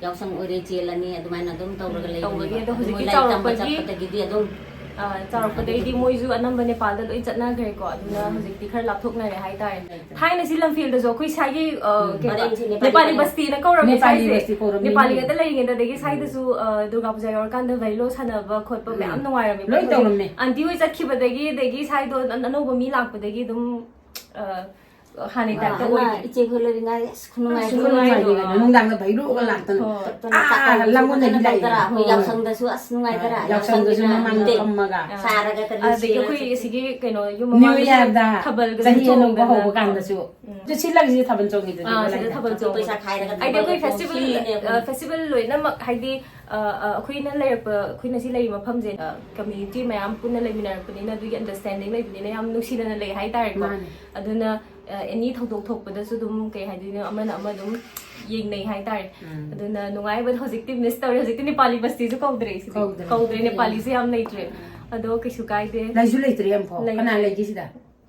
ꯌꯥꯎꯁꯪ ꯑꯣꯏꯔꯦ ꯆꯦꯜꯂꯅꯤ, ꯑꯗꯨꯃꯥꯏꯅ ꯑꯗꯨꯝ ꯇꯧꯔꯒ ꯂꯩꯕꯅꯦꯕ꯫ ꯇꯧꯕꯒꯤ, ꯑꯗꯣ ꯑꯗꯨ ꯃꯣꯏ ꯍꯧꯖꯤꯛꯇꯤ ꯂꯥꯏꯔꯤꯛ ꯇꯝꯕ ꯆꯥꯎꯔꯛꯄꯒꯤ, ꯆꯠꯄꯗꯒꯤꯗꯤ ꯑꯗꯨꯝ ꯑ, ꯆꯥꯎꯔꯛꯄꯗꯒꯤꯗꯤ ꯃꯣꯏꯁꯨ ꯑꯅꯝꯕ ꯅꯦꯄꯥꯜꯗ ꯂꯣꯏ ꯆꯠꯅꯈ꯭ꯔꯦꯀꯣ꯫ ꯑꯗꯨꯅ ꯍꯧꯖꯤꯛꯇꯤ ꯈꯔ ꯂꯥꯞꯊꯣꯛꯅꯔꯦ ꯍꯥꯏꯇꯥꯔꯦ꯫ ꯂꯩꯇ꯭ꯔꯦ꯫ ꯊꯥꯏꯅ ꯁꯤ ꯂꯝꯐꯦꯜꯗꯁꯨ ꯑꯩꯈꯣꯏ ꯁ꯭ꯋꯥꯏꯒꯤ, ꯑ, ꯀꯩ ꯍꯥꯏꯕ, ꯄꯔꯦꯡꯁꯦ ꯅꯦꯄꯥꯂꯤ ꯅꯦꯄꯥꯂꯤ ꯕꯁꯇꯤ꯫ ꯕꯁꯇꯤꯅ ꯀꯧꯔꯝꯃꯦ ꯅꯦꯄꯥꯂꯤ ꯁ꯭ꯋꯥꯏꯁꯦ꯫ ꯕꯁꯇꯤ ꯀꯧꯔꯝꯃꯤ꯫ ꯅꯦꯄꯥꯂꯤ ꯉꯥꯛꯇ ꯂꯩꯔꯤꯉꯩꯗ, ꯑꯗꯒꯤ ꯁ꯭ꯋꯥꯏꯗꯁꯨ, ꯑ, ꯗꯨꯔꯒꯥ ꯄꯨꯖꯥ ꯌꯧꯔꯀꯥꯟꯗ ꯚꯦꯂꯣ ꯁꯥꯟꯅꯕ ꯈꯣꯠꯄ ꯃꯌꯥꯝ ꯅꯨꯡꯉꯥꯏꯔꯝꯃꯦ꯫ ꯂꯣꯏ ꯍꯧꯖꯤꯛ ꯇꯧꯔꯝꯃꯦ꯫ ꯑꯟꯇꯤ ꯍꯣꯏ ꯆꯠꯈꯤꯕꯗꯒꯤ, ꯑꯗꯒꯤ ꯁ꯭ꯋꯥꯏꯗꯣ ꯑꯅ-, ꯑꯅꯧꯕ ꯃꯤ ꯂꯥꯛꯄꯗꯒꯤ ꯑꯗꯨꯝ, ꯑ, ꯍꯥꯟꯅꯩ ꯇꯥꯏꯞꯇ ꯑꯍꯟꯅ ꯑꯣꯏꯗ꯭ꯔꯦ꯫ ꯏꯆꯦ ꯈꯣꯏ ꯂꯩꯔꯤꯉꯩ ꯑꯁ ꯈꯨꯅꯨꯡꯉꯥꯏ ꯑꯁ, ꯅꯨꯡꯉꯥꯏꯔꯤꯉꯩꯗ ꯅꯨꯡꯗꯥꯡꯗ ꯚꯩꯔꯨꯒ ꯂꯥꯛꯇꯅ꯫ ꯍꯣꯏ꯫ ꯆꯠꯇꯅ ꯑꯥ, ꯆꯥꯛꯀꯧꯕ ꯂꯥꯡꯒꯣꯜꯗꯒꯤ ꯆꯠꯇꯅ ꯂꯥꯛꯏ꯫ ꯇꯧꯗꯅ꯫ ꯍꯣꯏ, ꯍꯣꯏ꯫ ꯌꯥꯎꯁꯪꯗꯁꯨ ꯑꯁ ꯅꯨꯡꯉꯥꯏꯗꯔꯥ? ꯌꯥꯎꯁꯪꯗꯁꯨ ꯌꯥꯎꯁꯪꯒꯤꯅ ꯃꯃꯥꯡꯗ ꯅꯠꯇꯦ꯫ ꯐꯝꯃꯒ꯫ ꯁꯥꯔꯒ ꯇꯔꯤ ꯑꯗꯒꯤ ꯁꯦꯠꯂꯒ ꯑꯩꯈꯣꯏ ꯆꯠꯄ꯫ ꯁꯤꯒꯤ ꯀꯩꯅꯣ ꯌꯨꯝ ꯅ꯭ꯌꯨ ꯃꯃꯥꯡꯗꯁꯨ ꯏꯌꯥꯔꯗ, ꯊꯥꯕꯜꯒꯁꯨ ꯆꯍꯤ ꯑꯅꯧꯕ ꯆꯣꯡꯗꯅ꯫ ꯍꯧꯕ ꯀꯥꯟꯗꯁꯨ꯫ ꯎꯝ꯫ ꯑꯗꯨ ꯁꯤ ꯂꯪꯁꯤꯗꯤ ꯊꯥꯕꯜ ꯆꯣꯡꯉꯤꯗꯨꯗꯤ ꯑꯥ, ꯂꯩꯀꯥꯏꯗ꯫ ꯁꯤꯗ ꯊꯥꯕꯜ ꯑꯗꯨ ꯄꯩꯁꯥ ꯆꯣꯡꯕ꯫ ꯈꯥꯏꯔꯒ ꯍꯥꯏꯗꯤ ꯑꯩꯈꯣꯏ ꯊꯥꯕꯜ ꯐꯦꯁꯇꯤꯚꯦꯜ, ꯆꯣꯡꯕ꯫ ꯑ, ꯐꯦꯁꯇꯤꯚꯦꯜ ꯂꯣꯏꯅꯃꯛ ꯍꯥꯏꯗꯤ, ꯑ, ꯑ, ꯑꯩꯈꯣꯏꯅ ꯂꯩꯔꯛꯄ, ꯑꯩꯈꯣꯏꯅ ꯁꯤ ꯂꯩꯔꯤꯕ ꯃꯐꯝꯁꯦ, ꯑ, ꯀꯝꯃ꯭ꯌꯨꯅꯤꯇꯤ ꯃꯌꯥꯝ ꯄꯨꯟꯅ ꯂꯩꯃꯤꯟꯅꯔꯛꯄꯅꯤꯅ, ꯑꯗꯨꯒꯤ ꯑꯟꯗꯔꯁ꯭ꯇꯦꯟꯗꯤꯡ ꯂꯩꯕꯅꯤꯅ ꯌꯥꯝ ꯅꯨꯡꯁꯤꯅꯅ ꯂꯩ ꯍꯥꯏꯇꯥꯔꯦꯀꯣ꯫ ꯃꯥꯅꯦ꯫ ꯑꯗꯨꯅ, ꯑ, ꯑꯦꯅꯤ ꯊꯧꯗꯣꯛ ꯊꯣꯛꯄꯗꯁꯨ ꯑꯗꯨꯝ, ꯀꯩ ꯍꯥꯏꯗꯣꯏꯅꯣ, ꯑꯃꯅ ꯑꯃ ꯑꯗꯨꯝ ꯌꯦꯡꯅꯩ ꯍꯥꯏꯇꯥꯔꯦ꯫ ꯎꯝ꯫ ꯑꯗꯨꯅ ꯅꯨꯡꯉꯥꯏꯕ ꯍꯧꯖꯤꯛꯇꯤ ꯃꯤꯁ ꯇꯧꯔꯦ꯫ ꯍꯧꯖꯤꯛꯇꯤ ꯅꯦꯄꯥꯂꯤ ꯕꯁꯇꯤꯁꯨ ꯀꯧꯗ꯭ꯔꯦ ꯁꯤꯗꯤ꯫ ꯀꯧꯗ꯭ꯔꯦ꯫ ꯀꯧꯗ꯭ꯔꯦ, ꯅꯦꯄꯥꯂꯤꯁꯦ ꯌꯥꯝ ꯂꯩꯇ꯭ꯔꯦ꯫ ꯑꯗꯣ ꯀꯩꯁꯨ ꯀꯥꯏꯗꯦ꯫ ꯂꯩꯁꯨ ꯂꯩꯇ꯭ꯔꯦ ꯑꯃꯐꯥꯎ꯫ ꯂꯩꯇ꯭ꯔꯦ꯫ ꯀꯅꯥ ꯂꯩꯒꯦ ꯁꯤꯗ?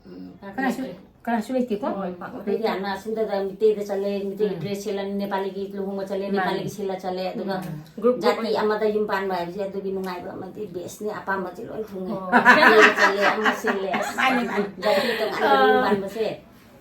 ꯎꯝ, ꯀꯅꯥꯁꯨ ꯂꯩꯇ꯭ꯔꯦ꯫ ꯀꯅꯥꯁꯨ ꯂꯩꯇꯦꯀꯣ꯫ ꯍꯣꯏ, ꯄꯥꯛꯅ ꯑꯩꯈꯣꯏꯗꯤ ꯂꯩꯇꯦ꯫ ꯌꯥꯝꯅ ꯁꯤꯟꯗꯗ ꯃꯤꯇꯩꯗ ꯆꯠꯂꯦ, ꯃꯤꯇꯩꯒꯤ ꯎꯝ꯫ ꯗ꯭ꯔꯦꯁ ꯁꯦꯠꯂꯅꯤ, ꯅꯦꯄꯥꯂꯤꯒꯤ ꯂꯨꯍꯣꯡꯕ ꯆꯠꯂꯦ, ꯃꯥꯅꯦ꯫ ꯅꯦꯄꯥꯂꯤꯒꯤ ꯁꯦꯠꯂ ꯆꯠꯂꯦ, ꯑꯗꯨꯒ ꯎꯝ꯫ ꯒ꯭ꯔꯨꯞ ꯒ꯭ꯔꯨꯞ ꯖꯥꯇꯤ ꯑꯣꯏꯅ꯫ ꯑꯃꯗ ꯌꯨꯝ ꯄꯥꯟꯕ ꯍꯥꯏꯕꯁꯦ ꯑꯗꯨꯒꯤ ꯅꯨꯡꯉꯥꯏꯕ ꯑꯃꯗꯤ ꯕꯦꯁꯅꯤ, ꯑꯄꯥꯝꯕꯁꯦ ꯂꯣꯏ ꯊꯨꯡꯉꯦ꯫ ꯍꯣꯏ꯫ ꯀꯣꯏꯕ ꯆꯠꯂꯦ, ꯑꯃ ꯁꯤꯜꯂꯦ, ꯑꯁ, ꯃꯥꯅꯦ, ꯃꯥꯅꯦ꯫ ꯖꯥꯇꯤ ꯇꯣꯉꯥꯟꯅ ꯌꯨꯝ ꯑꯥ꯫ ꯄꯥꯟꯕꯁꯦ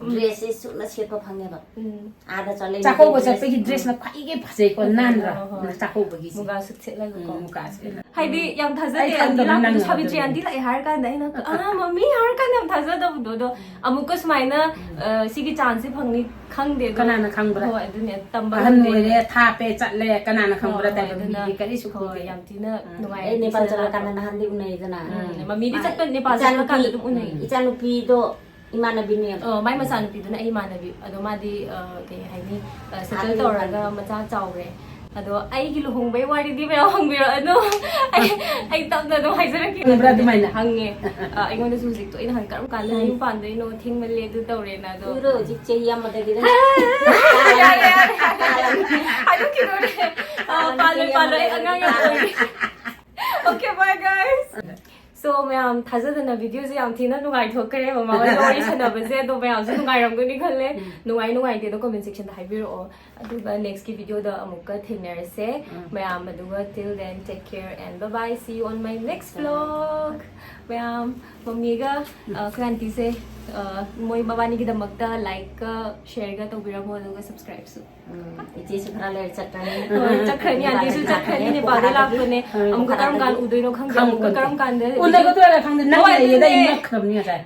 ꯎꯝ꯫ ꯗ꯭ꯔꯦꯁꯁꯦ ꯁꯨꯠꯅ ꯁꯦꯠꯄ ꯐꯪꯉꯦꯕ꯫ ꯎꯝ꯫ ꯑꯥꯗ ꯆꯠꯂꯦ, ꯆꯥꯛꯀꯧꯕ ꯃꯤꯇꯩ ꯗ꯭ꯔꯦꯁ꯫ ꯆꯠꯄꯒꯤ ꯎꯝ꯫ ꯗ꯭ꯔꯦꯁꯅ ꯈ꯭ꯋꯥꯏꯗꯒꯤ ꯐꯖꯩꯀꯣ, ꯎꯝ, ꯅꯥꯟꯗ꯭ꯔꯥ? ꯍꯣꯏ, ꯍꯣꯏ꯫ ꯆꯥꯛꯀꯧꯕꯒꯤꯁꯦ꯫ ꯃꯨꯒꯥ ꯁꯨꯠ ꯁꯦꯠꯂꯒꯀꯣ꯫ ꯎꯝ, ꯃꯨꯒꯥ ꯁꯦꯠꯂꯒ꯫ ꯍꯥꯏꯗꯤ ꯌꯥꯝ ꯊꯥꯖꯗꯦ ꯑꯩ ꯑꯟꯇꯤ ꯈꯪꯗꯕꯅꯤ ꯂꯥꯛꯄꯗꯣ, ꯅꯪꯅ ꯁꯥꯕꯤꯇ꯭ꯔꯤ ꯑꯗꯨꯗꯤ꯫ ꯑꯟꯇꯤ ꯂꯥꯛꯑꯦ ꯍꯥꯏꯔ ꯀꯥꯟꯗ ꯑꯩꯅ, "ꯑꯥ, ꯃꯃꯤ" ꯍꯥꯏꯔ ꯀꯥꯟꯗ ꯌꯥꯝ ꯊꯥꯖꯗꯕꯗꯣ꯫ ꯑꯗꯣ ꯑꯃꯨꯛꯀ ꯁꯨꯃꯥꯏꯅ, ꯎꯝ꯫ ꯑ, ꯁꯤꯒꯤ ꯆꯥꯟꯁꯁꯦ ꯐꯪꯅꯤ ꯈꯪꯗꯦ ꯑꯗꯣ꯫ ꯀꯅꯥꯅ ꯈꯪꯕ꯭ꯔꯥ? ꯍꯣꯏ, ꯑꯗꯨꯅꯦ, ꯇꯝꯕ ꯑꯍꯟ ꯉꯝꯗꯦ꯫ ꯑꯣꯏꯔꯦ, ꯊꯥꯞꯄꯦ, ꯆꯠꯂꯦ, ꯀꯅꯥꯅ ꯈꯪꯕ꯭ꯔꯥ? ꯍꯣꯏ, ꯍꯣꯏ, ꯇꯥꯏꯕꯪ ꯑꯗꯨꯅ, ꯃꯤꯒꯤ ꯀꯔꯤꯁꯨ ꯍꯣꯏ, ꯈꯪꯗꯦ꯫ ꯌꯥꯝ ꯊꯤꯅ ꯎꯝ꯫ ꯅꯨꯡꯉꯥꯏ ꯑꯩ ꯅꯦꯄꯥꯜ ꯁꯤꯗ ꯆꯠꯂꯀꯥꯟꯗ ꯂꯥꯛꯄ꯫ ꯅꯍꯥꯟꯗꯤ ꯎꯅꯩꯗꯅ꯫ ꯎꯝ, ꯃꯃꯤꯗꯤ ꯃꯥ ꯆꯠꯄ, ꯅꯦꯄꯥꯜ ꯏꯆꯥꯅꯨꯄꯤ, ꯆꯠꯂꯀꯥꯟꯗ ꯑꯗꯨꯝ ꯎꯅꯩ꯫ ꯎꯝ, ꯏꯆꯥꯅꯨꯄꯤꯗꯣ ꯏꯃꯥꯟꯅꯕꯤꯅꯦꯕ꯫ ꯑ, ꯃꯥꯏ ꯃꯆꯥꯅꯨꯄꯤꯗꯨꯅ ꯑꯩ ꯏꯃꯥꯟꯅꯕꯤ꯫ ꯑꯗꯣ ꯃꯥꯗꯤ, ꯑ, ꯀꯩ ꯍꯥꯏꯅꯤ, ꯑ, ꯁꯦꯇꯜ ꯑꯥꯗ ꯇꯧꯔꯒ ꯏꯝꯐꯥꯜꯗ꯫ ꯃꯆꯥ ꯆꯥꯎꯔꯦ꯫ ꯑꯗꯣ ꯑꯩꯒꯤ ꯂꯨꯍꯣꯡꯕꯩ ꯋꯥꯔꯤꯗꯤ ꯃꯌꯥꯝ ꯍꯪꯕꯤꯔꯛꯑꯅꯨ꯫ ꯑꯩ, ꯑꯩ ꯇꯞꯅ ꯑꯗꯨꯝ ꯍꯥꯏꯖꯔꯛꯀꯦ꯫ ꯍꯪꯕ꯭ꯔꯥ ꯑꯗꯨꯃꯥꯏꯅ? ꯍꯪꯉꯦ꯫ ꯑ, ꯑꯩꯉꯣꯟꯗꯁꯨ ꯍꯧꯖꯤꯛꯇꯣ ꯑꯩꯅ ꯍꯪ, "ꯀꯔꯝ ꯀꯥꯟꯗ ꯎꯝ꯫ ꯌꯨꯝ ꯄꯥꯟꯗꯣꯏꯅꯣ? ꯊꯦꯡꯃꯜꯂꯦ, ꯑꯗꯨ ꯇꯧꯔꯦꯅ", ꯑꯗꯣ꯫ ꯀꯨꯏꯔꯣꯏ, ꯍꯧꯖꯤꯛ ꯆꯍꯤ ꯑꯃꯗꯒꯤ ꯑꯗꯨꯝ ꯌꯥꯔꯦ, ꯌꯥꯔꯦ, ꯌꯥꯔꯦ꯫ ꯍꯥꯏꯗꯣꯛꯈꯤꯗꯣꯔꯦ꯫ ꯑ, ꯄꯥꯜꯂꯣꯏ, ꯄꯥꯜꯂꯣꯏ, ꯑꯩ ꯑꯉꯥꯡ ꯌꯥꯝ ꯑꯣꯏꯔꯤ꯫ Okay, bye, guys. So, ꯃꯌꯥꯝ ꯊꯥꯖꯗꯅ ꯚꯤꯗꯤꯑꯣꯁꯦ ꯌꯥꯝ ꯊꯤꯅ ꯅꯨꯡꯉꯥꯏꯊꯣꯛꯈ꯭ꯔꯦ꯫ ꯃꯃꯥ ꯍꯣꯏꯒ ꯋꯥꯔꯤ ꯁꯥꯟꯅꯕꯁꯦ ꯑꯗꯣ ꯃꯌꯥꯝꯁꯨ ꯅꯨꯡꯉꯥꯏꯔꯝꯒꯅꯤ ꯈꯜꯂꯦ꯫ ꯎꯝ꯫ ꯅꯨꯡꯉꯥꯏ ꯅꯨꯡꯉꯥꯏꯇꯦꯗꯣ comment sectionꯗ ꯍꯥꯏꯕꯤꯔꯛꯑꯣ꯫ ꯑꯗꯨꯒ next ꯀꯤ ꯚꯤꯗꯤꯑꯣꯗ ꯑꯃꯨꯛꯀ ꯊꯦꯡꯅꯔꯁꯦ꯫ ꯎꯝ꯫ ꯃꯌꯥꯝ ꯑꯗꯨꯒ till then take care and bye bye, see you on my next vlog. ꯃꯌꯥꯝ ꯃꯝꯃꯤꯒ, ꯑ, ꯑꯩꯈꯣꯏ ꯑꯟꯇꯤꯁꯦ, ꯑ, ꯃꯣꯏ ꯃꯕꯥꯅꯤꯒꯤꯗꯃꯛꯇ like ꯀ share ꯒ ꯇꯧꯕꯤꯔꯝꯃꯣ ꯑꯗꯨꯒ subscribe ꯁꯨ꯫ ꯎꯝ, ꯏꯆꯦꯁꯨ ꯈꯔ ꯂꯩꯔ ꯆꯠꯈ꯭ꯔꯅꯤ꯫ ꯍꯣꯏ, ꯆꯠꯈ꯭ꯔꯅꯤ, ꯑꯟꯇꯤꯁꯨ ꯆꯠꯈ꯭ꯔꯅꯤ, ꯅꯦꯄꯥꯜꯗ ꯂꯥꯛꯄꯅꯦ꯫ ꯎꯝ, ꯑꯃꯨꯛꯀ ꯀꯔꯝ ꯀꯥꯟꯗ ꯎꯗꯣꯏꯅꯣ ꯈꯪꯗꯦ, ꯑꯃꯨꯛꯀ ꯈꯪꯄꯣꯟꯇꯦ꯫ ꯀꯔꯝ ꯀꯥꯟꯗ ꯎꯅꯒꯗꯣꯏꯔꯥ ꯈꯪꯗꯦ, ꯅꯪ ꯍꯣꯏ, ꯂꯩꯌꯦꯗ ꯑꯗꯨꯅꯦ꯫ ꯑꯩ ꯉꯛꯈ꯭ꯔꯕꯅꯤ ꯉꯁꯥꯏ꯫